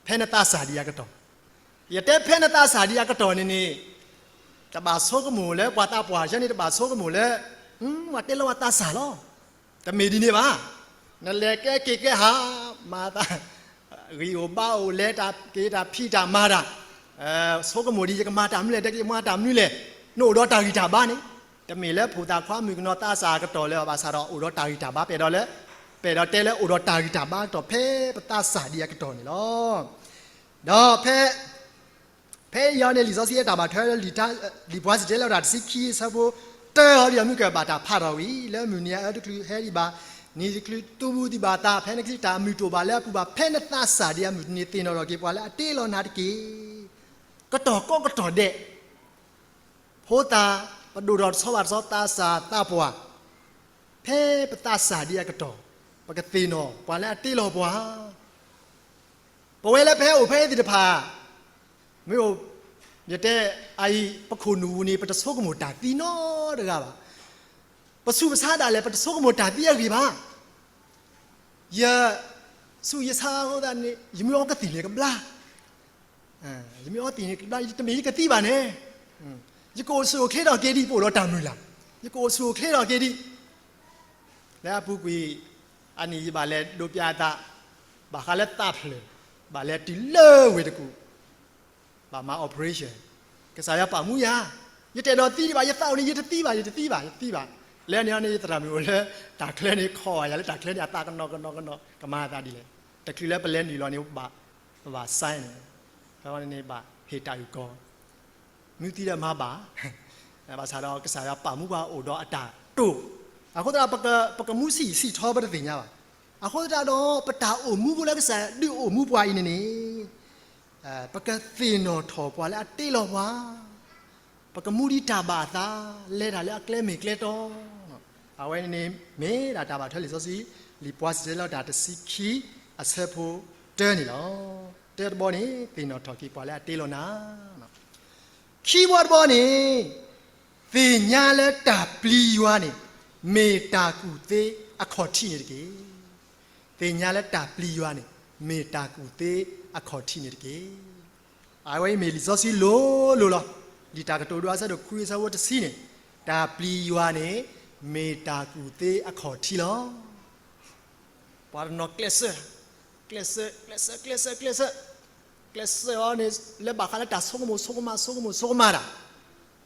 ဖဲနသးစၢ်ဒံးအကတီၢ်, ယတဲဖဲနသးစၢ်ဒံးအကတီၢ်န့ၣ်န့ၣ်, တဘၣ်ဆိကမိၣ်လၢပှၤသးပှၢ်ယဲန့ၣ် တဘၣ်ဆိကမိၣ်လၢ ပှၤတဲလီၤဝဲသးစၢ်လီၤ. တမ့ၢ်ဒ်န့ၣ်ဘၣ်. နလဲၤကဲက့ၤကဲဟး, မၤသး, ဂံၢ်အိၣ်ဘါအိၣ် လဲၤတၢ်က့ၤတၢ်ဖံးတၢ်မၤတၢ်, ဆိကမိၣ်ဒ်ယကမၤတၢ်မနုၤလဲၣ် တကမၤတၢ်မနုၤလဲၣ်, နအိၣ်ဒီးတၢ်ဂံၢ်တၢ်ဘါန့ၣ်, တမ့ၢ်လၢဖိသၣ်ခွါမုၣ်ကနီၤသးစၢ်အကတီၢ်လၢၤဘၣ်ဆၣ်ဒီး အိၣ်ဒီးတၢ်ဂံၢ်တၢ်ဘါ ပအဲၣ်ဒိးလၢ, ပအဲၣ်ဒိးတဲလၢအိၣ်ဒီးတၢ်ဂံၢ်တၢ်ဘါအကတီၢ် ဖဲပသးစၢ်ဒံးအကတီၢ်န့ၣ်လီၤ. ဒီးဖဲ ဖဲအံၤန့ၣ် လံာ်စီဆှံအတၢ်ဘၣ်ထွဲလၢ လံာ်ပှၤစံၣ်တဲၤတဲလီၤတၢ်တဆံခံအဆၢဖိတၢအံၤဒီး မုၢ်ကဘၣ်တၢ်ဖးထီၣ်ဝံၤ လၢမုၢ်နံၤအအၢတချုးဟဲဒံးဘၣ်, နံၤတချုးတူၢ်ဘၣ်ဒံးဘၣ်အသး, ဖဲနကစံးတၢ်အမုာ်တအိၣ်ဘၣ်လၢအပူၤဘၣ်, ဖဲနသးစၢ်ဒံးအမုၢ်တနံၤ သ့ၣ်နီၣ်ထီၣ်က့ၤပှၤလၢအတ့လီၤနၤတက့ၢ်. ကတီၢ်ကီကတီၢ်ဒဲး ဖိသၣ်, ပဒိၣ်ထီၣ်တဆီဘၣ်တဆီ သးစၢ်သးပှၢ်, ဖဲပသးစၢ်ဒံးအကတီၢ်, ပကသ့ၣ်နီၣ်ပှၤလၢအတ့လီၤပှၤ. ပဝဲလၢပဟဲအိၣ်ဖဲအံၤသ့ၣ်တဖၣ်, မ့ၢ်အိၣ်, ယတဲ, အအံၤ ပခိၣ်နူာ်ပူၤန့ၣ် ပတဆိကမိၣ်တၢ်သံနီတဂၤဘၣ်. ပဆူးပဆါဒၣ်လဲာ် ပတဆိကမိၣ်တၢ်သံအဂ့ၢ်ဘၣ်. ယဆူးယဆါအဃိသတးန့ၣ် ယမ့ၢ်အီကသံၣ်န့ၣ်ကဘျါ, ယမ့ၢ်အီသံၣ်န့ၣ်ကဘျါ, တမ့ၢ်ယကသံဘၣ်န့ၣ်, ယကအိၣ်ဆူၣ်အိၣ်ချ့ထီၣ်က့ၤဒံး ပအိၣ်ဒီးတၢ်မုၢ်လၢ်, ယကအိၣ်ဆူၣ်အိၣ်ချ့ထီၣ်က့ၤဒံး. လၢအပူၤကွံာ်, အနံၣ်ယဘၣ်လဲၤဒိးပၠးအသး, ဘၣ်ဃးလၢသးဖျၢၣ်, ဘၣ်လဲၤတုၤလၢဝ့ၢ်တကူၣ်, ဘၣ်မၤ operation, ကစၢ်ယွၤပာ်မူယၤ, ယတအဲၣ်ဒိးသံဒံးဘၣ်, ယသးအိၣ်န့ၣ် ယတသံဘၣ်, ယတသံဘၣ်, ယတသံဘၣ်. လၢန့ၣ်န့ၣ် ယသရၣ်မုၣ်အိၣ်လၢတၢ်ချၢန့ၣ် ခိးယၤလၢတၢ်ချၢန့ၣ် အသးကနီၤကနီၤကနီၤ ကမၤအသးဒ်လဲၣ်. တချုးလၢပလဲၤနုာ်လီၤန့ၣ် ဘၣ်, ဘၣ် sign န့ၣ်, ဖဲန့ၣ်န့ၣ် ဘၣ်ဟ့ၣ်တၢ်အုၣ်ကီၤ မ့ၢ်သံဒီးမၤဘၣ်, ဘၣ်ဆၣ်ဒီးကစၢ်ယွၤပာ်မူပှၤအိၣ်ဒီးအတၢ်တိာ်, အဃိသတး ပကမူဆံးဆံးထီ ပတသ့ၣ်ညါဘၣ်. အဃိသတးဒီး ပတၢ်အိၣ်မူဖိလၢကစၢ်ယွၤဒုးအိၣ်မူပှၤအံၤန့ၣ်န့ၣ်, ပကသ့ၣ်နီၣ်ထီၣ်ပှၤလၢအတ့လီၤပှၤ, ပကမူဒံးတၢ်ဘၣ်အသး, လဲၤတၢ်လၢအကျဲမ့ၢ်ကျဲတီ, အဝဲန့ၣ်န့ၣ် မ့ၢ်ဒၣ်တၢ်ဘၣ်ထွဲလံာ်စီဆှံ, လံာ်ပှၤစံၣ်တဲၤတဲလီၤတၢ်တဆံခံ အဆၢဖိတၢန့ၣ်လီၤ. တၢတဘီန့ၣ် သ့ၣ်နီၣ်ထီၣ်က့ၤပှၤလၢအတ့လီၤနၤ, ခံဘီတဘီန့ၣ်, သ့ၣ်ညါလၢတၢ်ပျံၤယွၤန့ၣ် မ့ၢ်တၢ်ကူၣ်သ့အခီၣ်ထံးန့ၣ်တက့ၢ်. သ့ၣ်ညါလၢတၢ်ပျံၤယွၤန့ၣ် မ့ၢ်တၢ်ကူၣ်သ့အခီၣ်ထံးန့ၣ်တက့ၢ်. အဝဲအံၤမ့ၢ်လံာ်စီဆှံလိၤလိၤလီၤ. လံာ်တၢ်ကတိၤဒိအဆၢဒိၣ်ခွံအဆၢဖိတဆံန့ၣ်, တၢ်ပျံၤယွၤန့ၣ် မ့ၢ်တၢ်ကူၣ်သ့အခီၣ်ထံးလီၤ. ပှၤတနီၤကျဲးစၢး, ကျဲးစၢး, ကျဲးစၢး, ကျဲးစၢး, ကျဲးစၢး, ကျဲးစၢးအီၤန့ၣ် လၢဘၣ်ဃးလၢတၢ်ဆိကမိၣ်ဆိကမး ဆိကမိၣ်ဆိကမးတၢ်,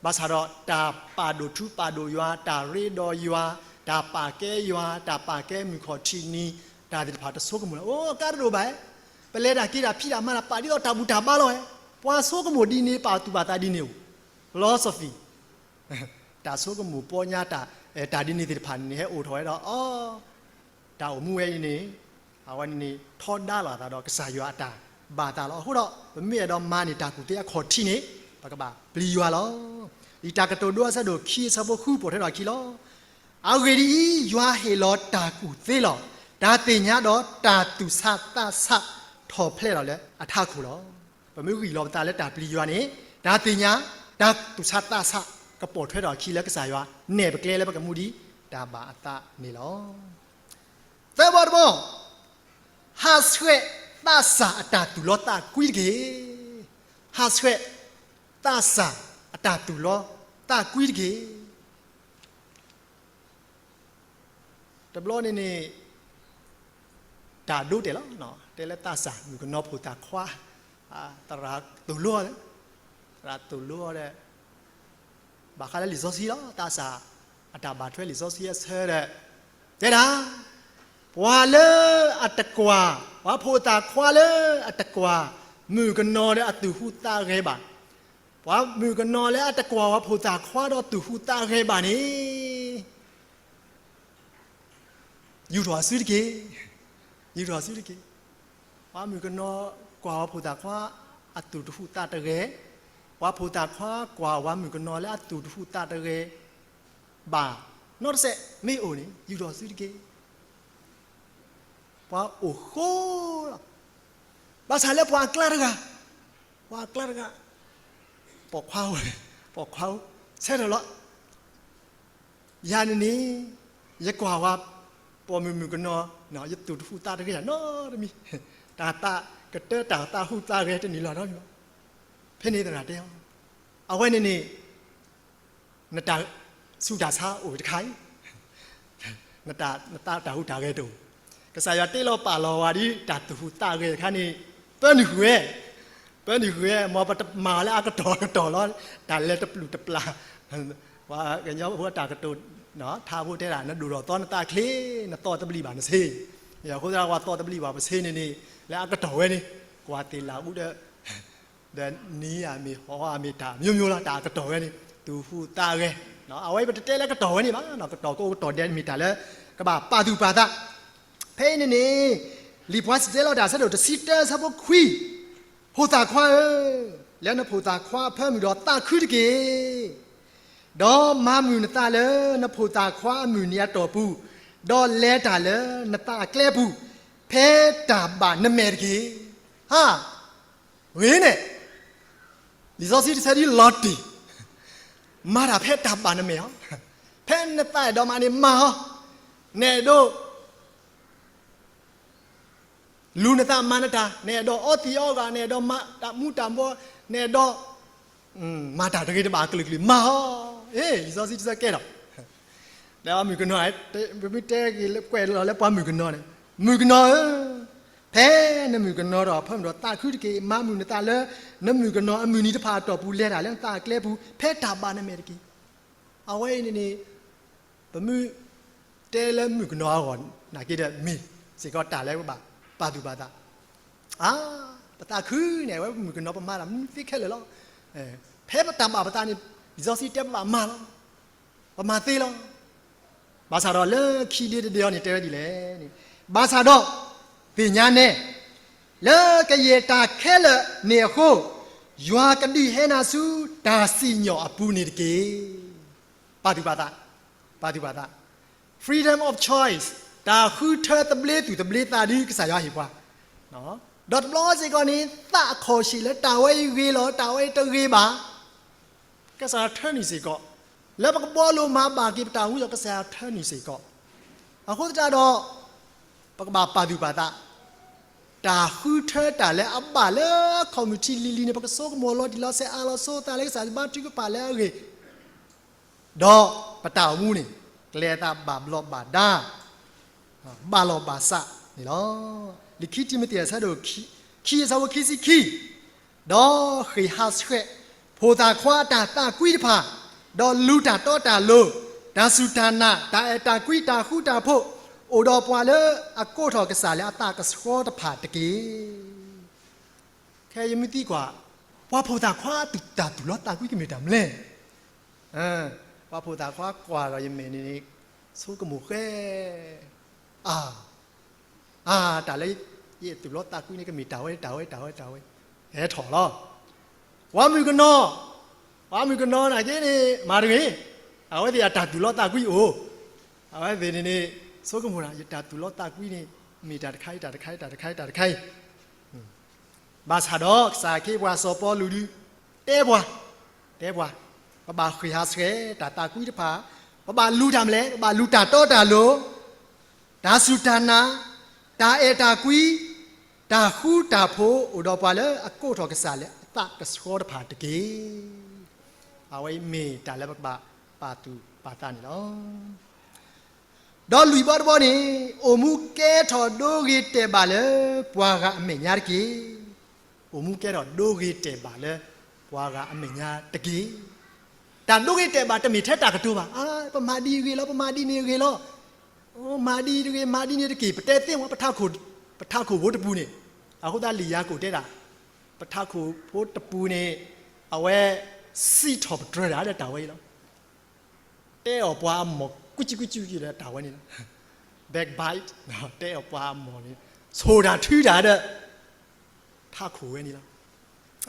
ဘၣ်ဆၣ်ဒီးတၢ်ပာ်ဒိၣ်ထူပာ်ဒိၣ်ယွၤ, တၢ်ရ့ဒီးယွၤ, တၢ်ပာ်ကဲယွၤ, တၢ်ပာ်ကဲမုၢ်ခီၣ်ထံးနံၤ, တၢ်သ့ၣ်တဖၣ်တဆိကမိၣ်လၢ အိၣ်ကါတဒိၣ်ဘၣ်, ပလဲၤတၢ်က့ၤတၢ်ဖံးတၢ်မၤတၢ် ပာ်ဒ်သိးတၢ်ဘူၣ်တၢ်ဘါလီၤဝဲ, ပှၤဆိကမိၣ်ဒ်န့ၣ် ပာ်သူၣ်ပာ်သးဒ်န့ၣ်အိၣ်, philosophy တၢ်ဆိကမိၣ်ပီညါတၢ်, တၢ်ဒ်န့ၣ်သ့ၣ်တဖၣ်န့ၣ် ဟဲအိၣ်ထီၣ်ဝဲဒီး အီ, တၢ်အိၣ်မူဝဲအံၤန့ၣ်, အဝဲန့ၣ်န့ၣ် ထီဒါလိာ်အသးဒီးကစၢ်ယွၤအတၢ်ဘၣ်သးလီၤ. အဃိဒီး ပမ့ၢ်အဲၣ်ဒိးမၤန့ၢ်တၢ်ကူၣ်သ့အခီၣ်ထံးန့ၣ် ပကဘၣ်ပျံၤယွၤလီၤ. လံာ်တၢ်ကတိၤဒိအဆၢဒိၣ်ခံအဆၢဖိဃု ပိာ်ထွဲထီၣ်အခံလီၤ. အဂ့ၢ်ဒ်အံၤ, ယွၤဟ့ၣ်လီၤတၢ်ကူၣ်သ့လီၤ. တၢ်သ့ၣ်ညါဒီးတၢ်သူၣ်ဆးသးဆးထီၣ်ဖျဲးလီၤလၢအထးခိၣ်လီၤ. ပမ့ၢ်ဂံၢ်လီၤပသးလၢတၢ်ပျံၤယွၤန့ၣ်, တၢ်သ့ၣ်ညါ, တၢ်သူၣ်ဆးသးဆး ကပိာ်ထွဲထီၣ်အခံလၢကစၢ်ယွၤနဲၣ်ပကျဲလၢပကမူဒံးတၢ်ဘၣ်အသးန့ၣ်လီၤ. သၢဘီတဘီ, ဟးဆှဲးသးစၢ်အတၢ်သူၣ်လီသးကွံတက့ၢ်. ဟးဆှဲးသးစၢ်အတၢ်သူၣ်လီသးကွံတက့ၢ်. တဘျီန့ၣ်န့ၣ် တၢ်ဒိတဲာ်လီၤ, တဲလၢသးစၢ် မုၣ်ကနီၤဖိသၣ်ခွါ, သရၣ်သိၣ်လိအီၤ, သရၣ်သိၣ်လိအီၤဒီး ဘၣ်ဃးလၢလံာ်စီဆှံလီၤ. သးစၢ်အတၢ်ဘၣ်ထွဲလံာ်စီဆှံအဆၢဒီး တဲဒၣ်, ပှၤလၢအတကွၢ်, ပှၤဖိသၣ်ခွါလၢအတကွၢ် မုၣ်ကနီၤဒီးအသူၣ်ဟူးသးဂဲၤဘၣ်, ပှၤမုၣ်ကနီၤလၢအတကွၢ်ပှၤဖိသၣ်ခွါဒီးသူၣ်ဟူးသးဂဲၤဘၣ်န့ၣ် ယူာ်ထီၣ်အစုတက့ၢ်, ယူာ်ထီၣ်အစုတက့ၢ်. ပှၤမုၣ်ကနီၤကွၢ်ပှၤဖိသၣ်ခွါ အသူၣ်တဟူးသးတဂဲၤ, ပှၤဖိသၣ်ခွါကွၢ်ပှၤမုၣ်ကနီၤလၢအသူၣ်တဟူးသးတဂဲၤဘၣ် နီတစဲးမ့ၢ်အိၣ်န့ၣ် ယူာ်ထီၣ်အစုတက့ၢ်. ပှၤအိၣ်ဃိလီၤ. ဘၣ်ဆၣ်လၢပှၤအကျါတဂၤ, ပှၤအကျါတဂၤ, ပိာ်ခွါအိၣ်, ပိာ်ခွါအိၣ်, ဆၢထၢၣ်လီၤ. ယၤန့ၣ်န့ၣ် ယကွၢ်ဝဲ ပိာ်မုၣ်မုၣ်ကနီၤ ယသူၣ်တဟူးသးတဂ့ၤနီတမံၤ, တၢ်သးကတၢတၢ်သးဟူးသးဂဲၤတန့ၢ်လီၤနီတမံၤဘၣ်. ဖဲန့ၣ်သရၣ်တဲအီၤ, အဝဲန့ၣ်န့ၣ် နတၢ်ဆူးတၢ်ဆါအိၣ်တခါအံၤ, နတၢ် နတၢ်ဟူးတၢ်ဂဲၤတအိၣ်. ကစၢ်ယွၤတ့လီၤပာ်လီၤဝဲဒ်တၢ်သူၣ်ဟူးသးဂဲၤတခါန့ၣ် ပၢနုာ်ဃုာ်ဝဲ, ပၢနုာ်ဃုာ်ဝဲ မ်ပတမၤလၢအကတီၢ်ကတီၢ်လီၤ, တၢ်လဲၤတပျုာ်တပျၢ် ပှၤကညီဖိအတၢ်ကတိၤ ထါဖိတဲဒၣ် နဒိၣ်ထီၣ်သီနသးချ့, နသီၣ်တဘျံးဘၣ်နဆ့, အဃိသတး ပှၤသီၣ်တဘျံးဘၣ်ပဆ့န့ၣ်န့ၣ် လၢအကတီၢ်ဝဲန့ၣ် ကွၢ်သ့ၣ်လၢအူဒီး ဒီးနံၤဧါမ့ၢ်ဟီၣ်ဧါမ့ၢ်တၢ် မျိုးမျိုးလီၤ တၢ်အကတီၢ်ဝဲန့ၣ် သူၣ်ဟူးသးဂဲၤ, အဝဲပတတဲလၢကတီၢ်ဝဲန့ၣ်ဘၣ်, ကတီၢ်ကအိၣ်ကတီၢ်ဒဲးမ့ၢ်တၢ်လၢ ကဘၣ်ပာ်သူၣ်ပာ်သး. ဖဲအံၤန့ၣ်န့ၣ် လံာ်ပှၤစံၣ်တဲၤတဲလီၤတၢ်ဆၢဒိၣ်တဆံတၢဆၢဖိခွံ, ဖိသၣ်ခွါဧၢ, လၢနဖိသၣ်ခွါအဖၢမုၢ်ဒီးသးခုတက့ၢ်. ဒီးမၤမုာ်နသးလၢနဖိသၣ်ခွါအမုၢ်နံၤအတီၢ်ပူၤ, ဒီးလဲၤတၢ်လၢနသးအကျဲပူၤ, ဖဲတၢ်ဘၣ်နမဲာ်တက့ၢ်. ဟါ, ဂ့ၤန့ၣ်, လံာ်စီဆှံတဆၢဒ်လီၤတံၢ်, မၤတၢ်ဖဲတၢ်ဘၣ်နမဲာ်အီၤ, ဖဲနသးအဲၣ်ဒိးမၤန့ၣ်မၤအီၤ, နအဲၣ်ဒိး လူၤနသးမၤနတၢ်, နအဲၣ်ဒိးအီသံးအီဂၤ, နအဲၣ်ဒိးမၤတၢ်မူတၢ်ဘှီ, နအဲၣ်ဒိး မၤတၢ်တဂ့ၤတဘၣ်အကလုာ်ကလုာ်မၤအီၤ, လံာ်စီဆှံတဆၢကဲထီၣ်, ဒီးမုၣ်ကနီၤ, ပမ့ၢ်တဲက့ၤလၢကွဲးလီၤလၢပှၤမုၣ်ကနီၤန့ၣ်, မုၣ်ကနီၤဧၢ, ဖဲနမုၣ်ကနီၤဒီးအဖၢမုၢ်ဒီးသးခုတက့ၢ်. မၤမုာ်နသးလၢ နမုၣ်ကနီၤအမုၢ်နံၤတဖၣ်အတီၢ်ပူၤ လဲၤတၢ်လၢနသးအကျဲပူၤ ဖဲတၢ်ဘၣ်နမဲာ်တက့ၢ်. အဝဲအံၤန့ၣ်န့ၣ် ပမ့ၢ်တဲလၢမုၣ်ကနီၤအဂီၢ် နာ်က့ဒီး မ့ၢ်စ့ၢ်ကီးတၢ်လၢပဘၣ်ပာ်သူၣ်ပာ်သး, အါ, ပသးခုန့ၣ် အဝဲမုၣ်ကနီၤ ပမၤတၢ်မနုၤသ့ခဲလၢာ်လီၤ. ဖဲပတၢ်ဘၣ်ပသးန့ၣ် လံာ်စီဆှံတဲပဘၣ်မၤလီၤ. ပမၤသ့လီၤ. ဘၣ်ဆၣ်ဒီးလၢခံဒ့တဒ့အီၤန့ၣ် တဲဝဲဒ်လဲၣ်န့ၣ်, ဘၣ်ဆၣ်ဒီး သ့ၣ်ညါနဲၣ် လၢကယဲၢ်တၢ်ခဲလၢာ်န့ၣ်အဃိ, ယွၤကဒုးဟဲနၤဆူတၢ်စံၣ်ညီၣ်အပူၤန့ၣ်တက့ၢ်. ပာ်သူၣ်ပာ်သး, ပာ်သူၣ်ပာ်သး, freedom of choice, တၢ်ဃုထၢသဘျ့သူၣ်သဘျ့သးဒ်ကစၢ်ယွၤဟ့ၣ်ပှၤ, ဒီးတဘျီစ့ၢ်ကီးန့ၣ် သးအခီၣ်ဆံးလၢတၢ်ဝဲအံၤဂ့ၤလီၤ တၢ်ဝဲအံၤတဂ့ၤဘၣ် ကစၢ်ယွၤထၢနုာ်စ့ၢ်ကီး, လၢပကဘှီလိာ်မၤဘၣ်က့ၤပတၢ်အိၣ်မူဒီး ကစၢ်ယွၤထၢနုာ်စ့ၢ်ကီး. အဃိသတးဒီး ပကဘၣ်ပာ်သူၣ်ပာ်သး, တၢ်ဃုထၢတၢ်လၢအဘၣ်လၢအခီၣ်မုၢ်ထံလံၤလံၤန့ၣ် ပကဆိကမိၣ်လီၤတံၢ်လီၤဆဲး အးလီၤဆိအသးလၢကစၢ်ယွၤဘါထုကဖၣ်လၢအဂ့ၢ် ဒီးပတၢ်အိၣ်မူန့ၣ် ကလဲၤအသးဘၣ်ဘျီးဘၣ်ဒါ, ဘၣ်လီၤဘၣ်စးန့ၣ်လီၤ. လံာ်ခံတံၤမသ့း အဆၢဒိၣ်ခံ အဆၢဖိခံဆံခံ, ဒီးဃ့ၢ်ဟးဆှဲး ဖိသၣ်ခွါအတၢ်သးကွံတဖၣ်, ဒီးလူၤတၢ်တီတၢ်လိၤ, တၢ်စူၢ်တၢ်နာ်, တၢ်အဲၣ်တၢ်ကွံ, တၢ်ဃူတၢ်ဖိး, အိၣ်ဒီးပှၤလၢအကိးထီၣ်ကစၢ်လၢအသးကဆှီတဖၣ်တက့ၢ်. ခဲအံၤယမ့ၢ်သံကွၢ်, ပှၤဖိသၣ်ခွါအတၢ်သူၣ်လီသးကွံကမ့ၢ်တၢ်မနုၤလဲၣ်. ပှၤဖိသၣ်ခွါကွၢ်ဒီးယမဲာ်န့ၣ်န့ၣ် ဆိကမိၣ်ဃဲ, အါ, အါ, တၢ်လၢယသူၣ်လီသးကွံန့ၣ် ကမ့ၢ်တၢ်ဝဲ တၢ်ဝဲ တၢ်ဝဲ တၢ်ဝဲ, ဟဲထီၣ်လီၤ. ပှၤမုၣ်ကနီၤ, ပှၤမုၣ်ကနီၤနာ်က့န့ၣ် မၤတဂ့ၤ, အဝဲသ့ၣ်အတၢ်သူၣ်လီသးကွံအိၣ်, အဝဲသ့ၣ်န့ၣ်န့ၣ် ဆိကမိၣ်ဒၣ် ယတၢ်သူၣ်လီသးကွံန့ၣ် မ့ၢ်တၢ်တခါအံၤ တၢ်တခါအံၤ တၢ်တခါအံၤ တၢ်တခါအံၤ ဘၣ်ဆၣ်ဒီး ကစၢ်ခ့ပှၤစီၤပီလူးဒုး တဲပှၤ, တဲပှၤ, ပဘၣ်ဃ့ၢ်ဟးဆှဲးတၢ်သးကွံတဖၣ်, ပဘၣ်လူၤတၢ်မနုၤလဲၣ်, ပဘၣ်လူၤတၢ်တီတၢ်လိၤ, တၢ်စူၢ်တၢ်နာ်, တၢ်အဲၣ်တၢ်ကွံ, တၢ်ဃူတၢ်ဖိး အိၣ်ဒီးပှၤလၢအကိးထီၣ်ကစၢ်လၢအသးကဆှီတဖၣ်တက့ၢ်. အဝဲအံၤမ့ၢ်တၢ်လၢပကဘၣ်ပာ်သူၣ်ပာ်သးန့ၣ်လီၤ. ဒီးလွံၢ်ဘီတဘီန့ၣ် အိၣ်မူကဲထီၣ်ဒိဂ့ၤတဲာ်ဘၣ်လၢပှၤဂၤအမဲာ်ညါတက့ၢ်. အိၣ်မူကဲထီၣ်ဒိဂ့ၤတဲာ်ဘၣ်လၢပှၤဂၤအမဲာ်ညါတက့ၢ်. တၢ်ဒိဂ့ၤတဲာ်ဘၣ်တမ့ၢ်ထဲတၢ်ကတိၤဘၣ်. အါ, ပမၤဒ်အံၤဂ့ၤလီၤ, ပမၤဒ်န့ၣ်ဂ့ၤလီၤ, မၤဒ်တဂ့ၤ မၤဒ်န့ၣ်တက့ၢ်. ပတဲသ့မး ပထးခိၣ်, ပထးခိၣ်ဖိတပူၤန့ၣ်, အဃိသတးလံာ်ယၤကိာ်တဲဒၣ်, ပထးခိၣ်ဖိတပူၤန့ၣ် အဝဲစံးထီၣ်ပတြၢၤဒၣ်ဒီးတၢ်ဝဲအံၤလီၤ. တဲအီၣ်ပှၤအမီၢ် ကွံကံကွံကံဒီးတၢ်ဝဲန့ၣ်လီၤ. backbite တဲအီၣ်ပှၤအမီၢ်န့ၣ် ဆိၣ်တၢ်ထုတၢ်ဒီး ထးခိၣ်ဝဲန့ၣ်လီၤ.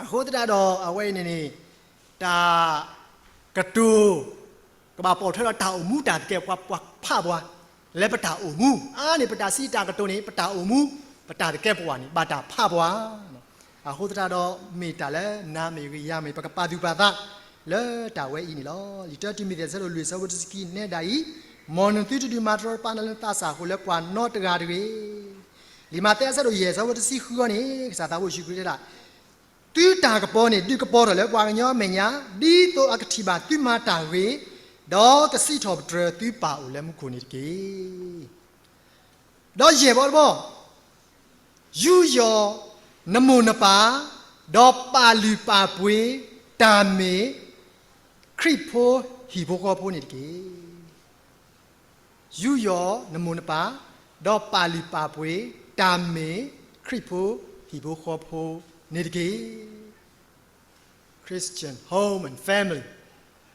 အဃိသတးဒီးအဝဲအံၤန့ၣ်န့ၣ် တၢ်ကတိၤ ကဘၣ်ပိာ်ထွဲဒီးတၢ်အိၣ်မူတၢ်သကဲးပဝး ပှၤဖးပှၤ လၢပတၢ်အိၣ်မူ အါန့ၢ်ပတၢ်စံးတၢ်ကတိၤန့ၣ် ပတၢ်အိၣ်မူ ပတၢ်သကဲးပဝးန့ၣ် ဘၣ်တၢ်ဖးပှၤ. အဃိသတးဒီး မ့ၢ်တၢ်လၢနၤမ့ၢ်ဂ့ၤ ယၤမ့ၢ် ပကပာ်သူၣ်ပာ်သး လၢတၢ်ဝဲအံၤန့ၣ်လီၤ. လံာ်တၢတံၤမသ့း အဆၢဒိၣ်လွံၢ် အဆၢဖိတဆံခံ နဲဒၣ်အံၤ, မ်နသုတဒုးမၤတရီတပါနၤလၢနသးစၢ်အဃိ လၢပှၤနီတဂၤတဂ့ၤ. လံာ်မးသဲ အဆၢဒိၣ်ယဲၢ် အဆၢဖိတဆံဃုအံၤန့ၣ် ကစၢ်သးဘိယ့ၣ်ၡူးခရံာ်တဲဒၣ်, သုတၢ်ကပီၤန့ၣ် ဒုးကပီၤထီၣ်လၢပှၤကညီအမဲာ်ညါ, ဒ်သိးအကထံၣ်ဘၣ်သုမၤတၢ်ဂ့ၤ, ဒီးကစံးထီၣ်ပတြၢၤသုပၢ်အိၣ်လၢမူခိၣ်န့ၣ်တက့ၢ်. ဒီးယဲၢ်ဘီတဘီ, ယူးယီၣ်နမိၢ်နပၢ်, ဒီးပာ်လုၢ်ပာ်ပှ့ၤတၢ်မ့ၢ်ခရံာ်ဖိဟံၣ်ဖိဃီဖိန့ၣ်တက့ၢ်. ယူးယီၣ်နမိၢ်နပၢ်, ဒီးပာ်လုၢ်ပာ်ပှ့ၤတၢ်မ့ၢ်ခရံာ်ဖိ ဟံၣ်ဖိဃီဖိန့ၣ်တက့ၢ်. Christian home and family,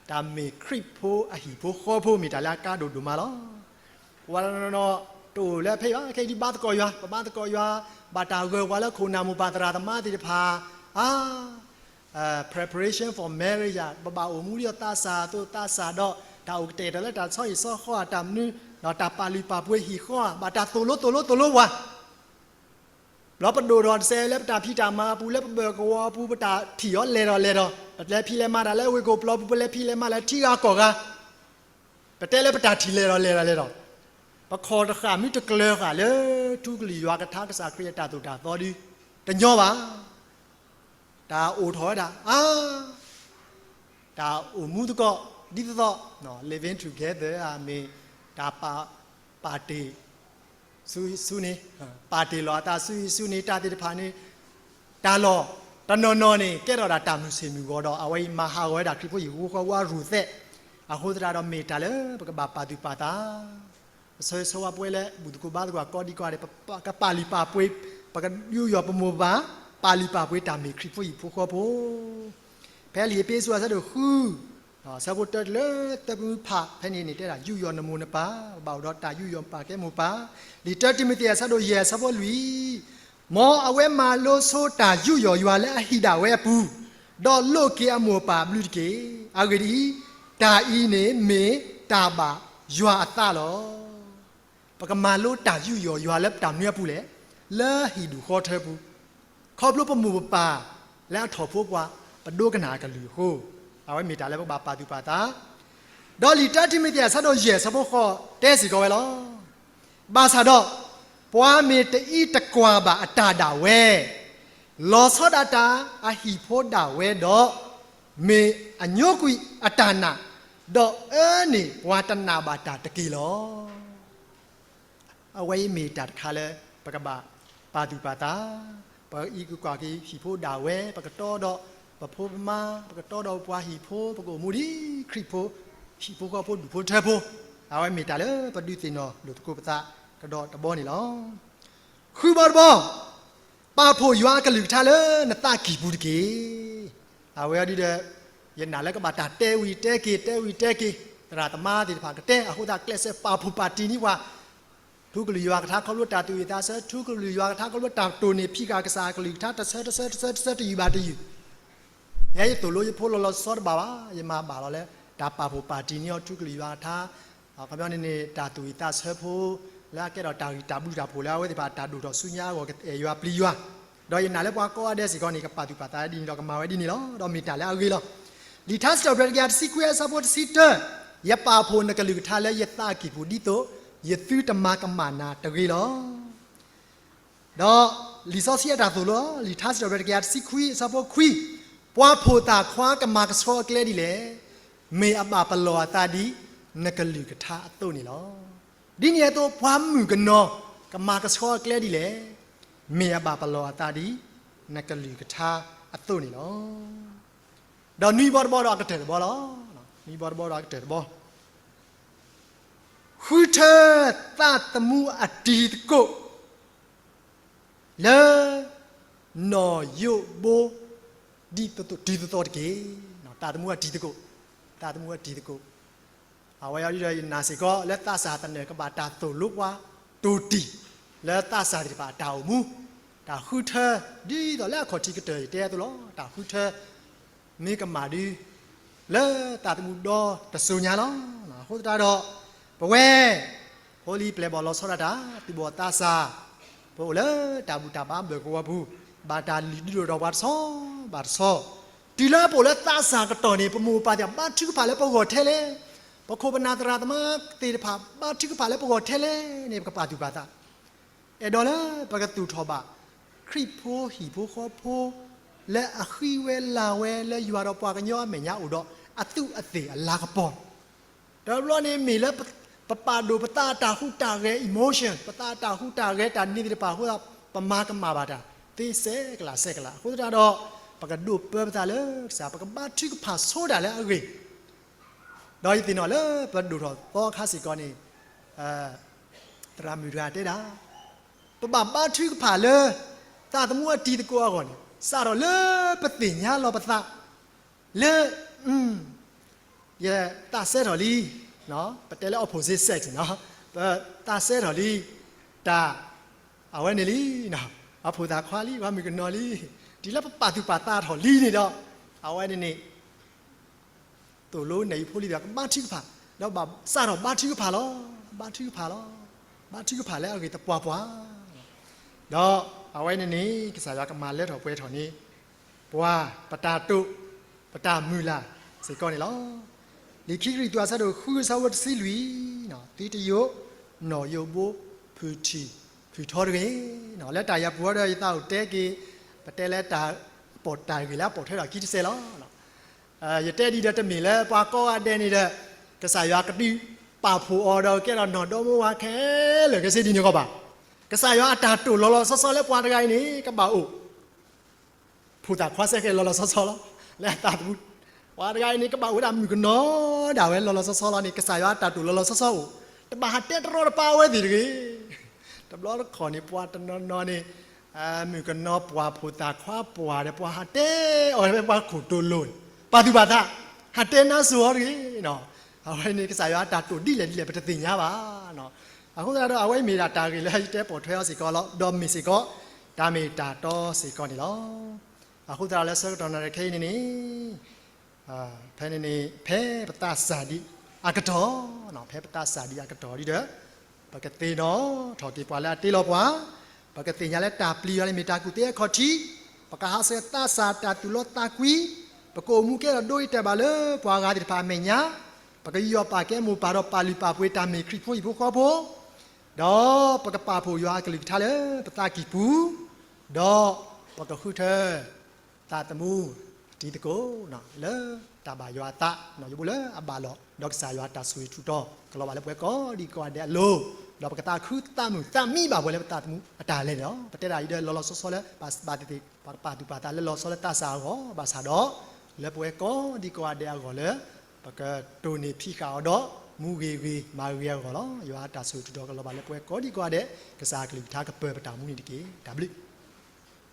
တၢ်မ့ၢ်ခရံာ်ဖိအဟံၣ်ဖိဃီဖိ မ့ၢ်တၢ်လၢအကါဒိၣ်ဒိၣ်မးလီၤ. ပဝဲနီၢ်နီၢ် တအိၣ်လၢဖဲအံၤဘၣ်, ခဲအံၤဒ်ဘါသကိးယွၤ, ပဘါသကိးယွၤ, ဘၣ်တၢ်ဂၢၢ်ပှၤလၢခိၣ်နၢ်မိၢ်ပၢ်သရၣ်သမါသ့ၣ်တဖၣ်, အါ preparation for marriage ဧါ, ပဘၣ်အိၣ်မူဒ်သိးသးစၢ်အသိးသးစၢ်ဒီး တၢ်အိၣ်ကတဲာ်ကတီၤလၢတၢ်ဆီဟံၣ်ဆီဃီဧါ, တၢ်မနုၤ, ဒီးတၢ်ပာ်လုၢ်ပာ်ပှ့ၤဟံၣ်ဃီဧါ, ဘၣ်တၢ်သိၣ်လိသိၣ်လိသိၣ်လိပှၤ ဘျီပဒိၣ်ထီၣ်တစဲးလၢပတၢ်ဖံးတၢ်မၤအပူၤ, လၢပဘၢၣ်ကဝီၤအပူၤ, ပတၢ်ထံၣ်အီၤလဲၤထီၣ်လဲၤထီၣ်, ပလဲၤဖံးလဲၤမၤတၢ်လၢဝ့ၢ်ကိာ်ပျီပူၤ, ပလဲၤဖံးလဲၤမၤလၢထံဂၤကီၢ်ဂၤ, ပတဲလၢပတၢ်ထံၣ်လဲၤထီၣ်လဲၤထီၣ်လဲၤထီၣ်, ပခိၣ်တဃၣ်မ့ၢ်တကျၢၤဃာ်လၢ ထူကလုၢ်ယွၤကထါ ကစၢ်ခရံာ်အတၢ်သိၣ်တၢ်သီဒီး တညီဘၣ်. တၢ်အိၣ်ထီၣ်ဝဲဒၣ် အါ တၢ်အိၣ်မူသကိး ဒ်သိးသိး living together မ့ၢ်တၢ်ပာ်တ့ၢ် ဆူဟံၣ်ဆူန့ၣ်, ပာ်တ့ၢ်လီၤအသးဆူဟံၣ်ဆူန့ၣ် တၢ်သ့ၣ်တဖၣ်န့ၣ်, တၢ်လီၢ်တနီၤနီၤန့ၣ် ကဲထီၣ်ဒၣ်တၢ်မုာ်ဆ့ၣ်မုာ်ဂီၤဒီး အဝဲအံၤမၤဟးဂီၤဝဲဒၣ်ခရံာ်ဖိဟံၣ်ဖိဃီဖိအရူၢ်သဲး. အဃိသတးဒီး မ့ၢ်တၢ်လၢပကဘၣ်ပာ်သူၣ်ပာ်သး ပဆၢဂ့ၤဆၢဝါပဝဲလၢ ဘူၣ်သကိးဘါသကိးကိးဒံကိးဂၤဒဲး ပကပာ်လုၢ်ပာ်ပှ့ၤ, ပကယူးယီၣ်ပမိၢ်ပၢ်, ပာ်လုၢ်ပာ်ပှ့ၤတၢ်မ့ၢ်ခရံာ်ဖိဟံၣ်ဖိဃီဖိ. ဖဲလံာ်အ့းဖ့းစူး အဆၢဒိၣ်ဃု, ဆၢဖိတၢတုၤလၢသၢဖးဖဲန့ၣ်န့ၣ် တဲဒၣ် ယူးယီၣ်နမိၢ်နပၢ်, ပဘၣ်အိၣ်ဒီးတၢ်ယူးယီၣ်ပာ်ကဲမိၢ်ပၢ်. လံာ်တၢတံၤမသ့း အဆၢဒိၣ်ယဲၢ် အဆၢဖိလွံၢ်, မ်အဝဲမၤလိဆိတၢ်ယူးယီၣ်ယွၤလၢအဟံၣ်ဒၣ်ဝဲအပူၤ, ဒီးလိးက့ၤအမိၢ်အပၢ်အဘျုးတက့ၢ်. အဂ့ၢ်ဒ်အံၤ, တၢ်အံၤန့ၣ်မ့ၢ်တၢ်ဘၣ်ယွၤအသးလီၤ. ပကမၤလိတၢ်ယူးယီၣ်ယွၤလၢတၢ်မနုၤအပူၤလဲၣ်, လၢဟံၣ်ဒူၣ်ဃီထၢပူၤ, ခီဖျိပမိၢ်ပပၢ်လၢအထီၣ်ဖိပှၤ ပဒိကနၣ်အကလုၢ်အဃိ, အဝဲမ့ၢ်တၢ်လၢပကဘၣ်ပာ်သူၣ်ပာ်သး. ဒီးလံာ်တၢတံၤမသ့း အဆၢဒိၣ်ယဲၢ် အဆၢဖိဃိး တဲစ့ၢ်ကီးဝဲလီၤ. ဘၣ်ဆၣ်ဒီး, ပှၤမ့ၢ်တအံးတကွၢ်ဘၣ်အတၢ်ဒၣ်ဝဲ, လီၤဆီဒၣ်တၢ်အဟံၣ်ဖိဒၣ်ဝဲဒီး, မ့ၢ်အညိကွံာ်အတၢ်နာ်, ဒီးအၢန့ၢ်ပှၤတနာ်ဘၣ်တၢ်တက့ၢ်လီၤ. အဝဲအံၤမ့ၢ်တၢ်တခါလၢ ပကဘၣ်ပာ်သူၣ်ပာ်သး, ပအံးကကွၢ်က့ၤဟံၣ်ဖိဒၣ်ဝဲ, ပကတီဒီးပဖိပမါ, ပကတီဒီးပှၤဟံၣ်ဖိ, ပကအိၣ်မူဒ်ခရံာ်ဖိ, ဟံၣ်ဖိဃီဖိဒူၣ်ဖိထၢဖိ, အဝဲမ့ၢ်တၢ်လၢပဒုးသ့ၣ်နီၣ်လိာ်သကိးပသးကဒီးတဘီန့ၣ်လီၤ. ဃုဘီတဘီ, ပာ်ဖှိၣ်ယွၤအကလုၢ်ကထါလၢနသးကံၢ်ပူၤတက့ၢ်. အဝဲအံၤဒ်ဒီး, ယနာ်လၢကဘၣ်တၢ်တဲဝံၤတဲက့ၤ တဲဝံၤတဲက့ၤ, သရၣ်သမါသ့ၣ်တဖၣ်ကတဲ, အဃိသတးကျဲးစၢးပာ်ဖှိၣ်ပာ်တံၢ်န့ၢ်ပှၤ ထူကလုၢ်ယွၤကထါ ခီဖျိတၢ်သူၣ်ဝံၣ်သးဆၢ, ထူကလုၢ်ယွၤကထါ ခီဖျိတၢ်တိၢ်န့ၢ်ဖံးဃာ်ကစၢ်အကလုၢ်ကထါ တဆၢတဆၢတဆၢတဆၢ တယုၢ်ဘၣ်တယုၢ်. ယဲယသိၣ်လိယဖိလီၤလီၤဆီဆီတဘၣ်ဘၣ်, ယမၤဘၣ်လီၤလၢ တၢ်ပာ်ဖှိၣ်ပာ်တံၢ်န့ၢ်အီၤထူကလုၢ်ယွၤကထါ, အခီပညီန့ၣ်န့ၣ် တၢ်သူၣ်ဝံၣ်သးဆၢဖိ လၢအကဲထီၣ်တၢ်ဂံၢ်တၢ်ဘျုးတၢ်ဖှိၣ်လၢအဝဲသ့ၣ်တဖၣ်တၢ်ဒိၣ်ထီၣ်ဆူညါအဂီၢ် ကအဲၣ်ယွၤပျံၤယွၤ, ဒီးယနာ်လၢပှၤကိးဂၤဒဲးစ့ၢ်ကီးန့ၣ် ကပာ်သူၣ်ပာ်သးဒ်န့ၣ်ဒီး ကမၤဝဲဒ်န့ၣ်လီၤ. ဒီးမ့ၢ်တၢ်လၢအဂ့ၤလီၤ. လံာ်ထါစံးထီၣ်ပတြၢၤတကယၤတဆံခွံ အဆၢဖိတဆံတၢ, ယပာ်ဖှိၣ်နကလုၢ်ကထါလၢယသးကံၢ်ပူၤဒ်သိး ယသုတမၤကမၣ်နၤတဂ့ၤလီၤ. ဒီးလံာ်စီဆှံအတၢ်သိၣ်လိ, လံာ်ထါစံးထီၣ်ပတြၢၤတကယၤတဆံခွံ အဆၢဖိခွံ, ပှၤဖိၣ်သၣ်ခွါကမၤကဆှီအကျဲဒ်လဲၣ်, မ့ၢ်အဘၣ်ပလီၢ်အသးဒ်နကလုၢ်ကထါအသိးန့ၣ်လီၤ. ဒ်န့ၣ်အသိး ပှၤမုၣ်ကနီၤကမၤကဆှီအကျဲဒ်လဲၣ်, မ့ၢ်အဘၣ်ပလီၢ်အသးဒ်နကလုၢ်ကထါအသိးန့ၣ်လီၤ. ဒီးနွံဘီတဘီဒီးအကတၢၢ်တဘီလီၤ. နွံဘီတဘီဒီးအကတၢၢ်တဘီ ဃုထၢသးသမူအတံၤသကိး လၢနီၢ်ယိးဘိ ဒ်သိးသိးတံၤသိးသိးတက့ၢ်. သးသမူအတံၤသကိး, သးသမူအတံၤသကိး, အဝဲအံၤဒ်ဒီးယနာ်စ့ၢ်ကီး လၢသးစၢ်သနၢၣ်ကဘၣ်တၢ်သိၣ်လိပှၤတိၢ်တံၢ် လၢသးစၢ်သ့ၣ်တဖၣ်အတၢ်အိၣ်မူ, တၢ်ဃုထၢ ဒ်သိးလၢအခီၣ်ထံးကတၢၢ်ယတဲအသိးလီၤ. တၢ်ဃုထၢ မ့ၢ်ကမၣ်ဒု လၢသးသမူဒီတစိၤညါလီၤ. အဃိသတးဒီး ပဝဲ ဖိလံၤပျဲၢ်ဘီၣ်လီၤဆီဒၣ်တၢ် သူၣ်ဘီၣ်သးစၢ်, ပအိၣ်လၢတၢ်ဘူၣ်တၢ်ဘါဘၢၣ်ကဝီၤပူၤ, ဘၣ်တၢ်လုၢ်ဒိၣ်ထီၣ်ပှၤတဆီဘၣ်တဆီ, တုၤလၢပအိၣ်လၢသးစၢ်ကတီၢ်န့ၣ် ပမိၢ်ပပၢ်သ့ၣ်ဘါထုကဖၣ်လၢပဂီၢ်ထဲလဲၣ်, ပခိၣ်ပနၢ်သရၣ်သမါသ့ၣ်တဖၣ် ဘါထုကဖၣ်လၢပဂီၢ်ထဲလဲၣ်န့ၣ် ပကပာ်သူၣ်ပာ်သး, အဲၣ်ဒိးလၢပကသူၣ်ထီၣ်ဘၣ် ခရံာ်ဖိဟံၣ်ဖိဃီဖိ လၢအဃံဝဲလၤဝဲလၢယွၤဒီးပှၤကညီအမဲာ်ညါအိၣ်ဒီး အသူးအသ့ၣ်အလၤကပီၤ တဘျီန့ၣ်မ့ၢ်လၢပပာ်ဒိၣ်ပသးအတၢ်ဟူးတၢ်ဂဲၤ emotion, ပသးအတၢ်ဟူးတၢ်ဂဲၤတၢ်န့ၣ်သ့ၣ်တဖၣ်အဃိသတး ပမၤကမၣ်ဘၣ်တၢ်သ့စဲးကလးစဲးကလး အဃိသတးဒီး ပကဒိးပၢပသးလၢကစၢ် ပကဘါထုကဖၣ်ဆိတၢ်လၢအဂ့ၢ်, ဒီးယသ့ၣ်နီၣ်လၢပဒိၣ်ထီၣ်သီအခါစ့ၢ်ကီးန့ၣ် သရၣ်မုၣ်တဂၤတဲဒၣ် ပဘၣ်ဘါထုကဖၣ်လၢ သးသမူအတံၤသကိးအဂီၢ်န့ၣ် စးထီၣ်လၢပသ့ၣ်ညါလီၤပသး လၢ ယသးစဲထီၣ်လံ, ပတဲလၢ opposite sex န့ၣ် ပသးစဲထီၣ်လံ, တၢ် အဝဲန့ၣ်လံ, အဖိသၣ်ခွါလံ, ပှၤမုၣ်ကနီၤလံ, တုၤလၢပပာ်သူၣ်ပာ်သးထီၣ်လံန့ၣ်ဒီး အဝဲန့ၣ်န့ၣ် သိၣ်လိနဲၣ်အံၤဖိလံဒီး ကဘါထုကဖၣ်, ဒီးဘၣ်စးထီၣ်ဘါထုကဖၣ်လီၤ, ဘါထုကဖၣ်လီၤ, ဘါထုကဖၣ်လၢအဂ့ၢ်သပှၢ်ပှၢ် ဒီးအဝဲန့ၣ်န့ၣ် ကစၢ်ယွၤကမၤလၢထီၣ်ပှဲၤထီၣ်န့ၣ် ပှၤပတၢ်တိာ် ပတၢ်မုၢ်လၢ်စ့ၢ်ကီးန့ၣ်လီၤ. လံာ်ခံကရံၣ်သူးအဆၢဒိၣ်ဃုအဆၢဖိတဆံလွံၢ်, သုတယိးနီၣ်ယိးဘိဖုၣ်ထံၣ်ဖုၣ်ထီတဂ့ၤ, လၢတၢ်ယၤပူၤအီၤဒီးယသးအိၣ်တဲက့ၤ, ပတဲလၢတၢ် ပတၢ်ဂ့ၢ်လၢအပိာ်ထွဲထီၣ်ခံတစဲးလီၤ. ယတဲဒ်ဒီးတမ့ၢ်လၢပှၤကိးဂၤဒဲးန့ၣ်ဒီး ကစၢ်ယွၤကဒုးပာ်ဖှိၣ်အီၤဒီးကဲထီၣ်နီၢ်ဒီမါဝၤခဲလၢာ်ကစ့ဒ်န့ၣ်ကီးဘၣ်. ကစၢ်ယွၤအတၢ်တိာ်လီၤလီၤဆီဆီလၢပှၤတဂၤအံၤန့ၣ် ကဘၣ်အိၣ် ဖိသၣ်ခွါစဲဃဲလီၤလီၤဆီဆီလီၤ. လၢအသးသမူ ပှၤတဂၤအံၤန့ၣ် ကဘၣ်အိၣ်ဝဲဒၣ်မုၣ်ကနီၤဒၣ်ဝဲလီၤလီၤဆီဆီလီၤန့ၣ် ကစၢ်ယွၤအတၢ်တိာ်လီၤလီၤဆီဆီအိၣ်, တဘၣ်ဟးတဲတရီတပါအဝဲသ့ၣ်တဂ့ၤ. တဘျီတခီၣ်န့ၣ် ပှၤတနီၤနီၤန့ၣ် မုၣ်ကနီၤပှၤဖိသၣ်ခွါပှၤဒီး ပှၤဟးတဲအီၤလၢပှၤခိၣ်တိလိၤန့ၣ် ပာ်သူၣ်ပာ်သး, ဟးတဲနါစိၤအီၤတဂ့ၤ. အဝဲန့ၣ် ကစၢ်ယွၤအတၢ်တိာ်ဒ်လဲၣ်ဒ်လဲၣ် ပတသ့ၣ်ညါဘၣ်. အဃိသတးဒီး အဝဲအံၤမ့ၢ်ဒၣ်တၢ်ဂ့ၢ်လၢယတဲပိာ်ထွဲအီၤစ့ၢ်ကီးလီၤ. ဒီးမ့ၢ်စ့ၢ်ကီး တၢ်မ့ၢ်တၢ်တီစ့ၢ်ကီးန့ၣ်လီၤ. အဃိသတးလၢဆၢကတီၢ်နၣ်ရံၣ်ခဲအံၤန့ၣ်န့ၣ် ဖဲန့ၣ်န့ၣ် ဖဲပသးစၢ်ဒံးအကတီၢ်, ဖဲပသးစၢ်ဒံးအကတီၢ်ဒ်ဒီး ပကသ့ၣ်နီၣ်ထီၣ်က့ၤပှၤလၢအတ့လီၤပှၤ, ပကသ့ၣ်ညါလၢတၢ်ပျံၤယွၤန့ၣ်မ့ၢ်တၢ်ကူၣ်သ့အခီၣ်ထံး, ပကဟးဆှဲးသးစၢ်တၢ်သူၣ်လီသးကွံ, ပကအိၣ်မူကဲထီၣ်ဒိအံၤတဲာ်ဘၣ်လၢပှၤဂၤသ့ၣ်တဖၣ်အမဲာ်ညါ, ပကယူးယီၣ်ပာ်ကဲမိၢ်ပၢ်ဒီးပာ်လုၢ်ပာ်ပှ့ၤတၢ်မ့ၢ်ခရံာ်ဖိဟံၣ်ဖိဃီဖိ ဒီးပကပာ်ဖှိၣ်ယွၤအကလုၢ်ကထါလၢပသးကံၢ်ပူၤ, ဒီးပကဃုထၢ သးသမူတံၤသကိး လၢတၢ်ဘၣ်ယွၤအသး, ယဘိလၢအဘၣ်လီၤ, ဒီးကစၢ်ယွၤတၢ်ဆိၣ်ဂ့ၤထူးတီၤကလီၤဘၣ်လၢပဝဲကိးဒံကိးဂၤဒဲးအလိၤ, ဒီးပကသးခုသးမုာ်သးမံဘၣ်ပှၤလၢပသးသမူအတၢ်လဲၤန့ၣ်လီၤ. ပတဲဒၣ်အံၤဒီးလီၤလီၤဆီဆီလၢ ဘၣ်သ့ၣ်သ့ၣ် ပကပာ်သူၣ်ပာ်သးလၢလီၤဆီလၢသးစၢ်အဂီၢ်, ဘၣ်ဆၣ်ဒီး လၢပဝဲကိးဒံကိးဂၤဒဲးအဂီၢ်လၢ ပကတိၢ်န့ၢ်ဖံးဃာ်အီၤဒီး မူဂ့ၤဂ့ၤမၤဂ့ၤအဂီၢ်လီၤ. ယွၤအတၢ်ဆိၣ်ဂ့ၤထူးတီၤကလီၤဘၣ်လၢပဝဲကိးဒံကိးဂၤဒဲး, ကစၢ်အကလုၢ်ကထါကပၢၤပတၢ်မူန့ၣ်တက့ၢ်. တၢ်ဘျုး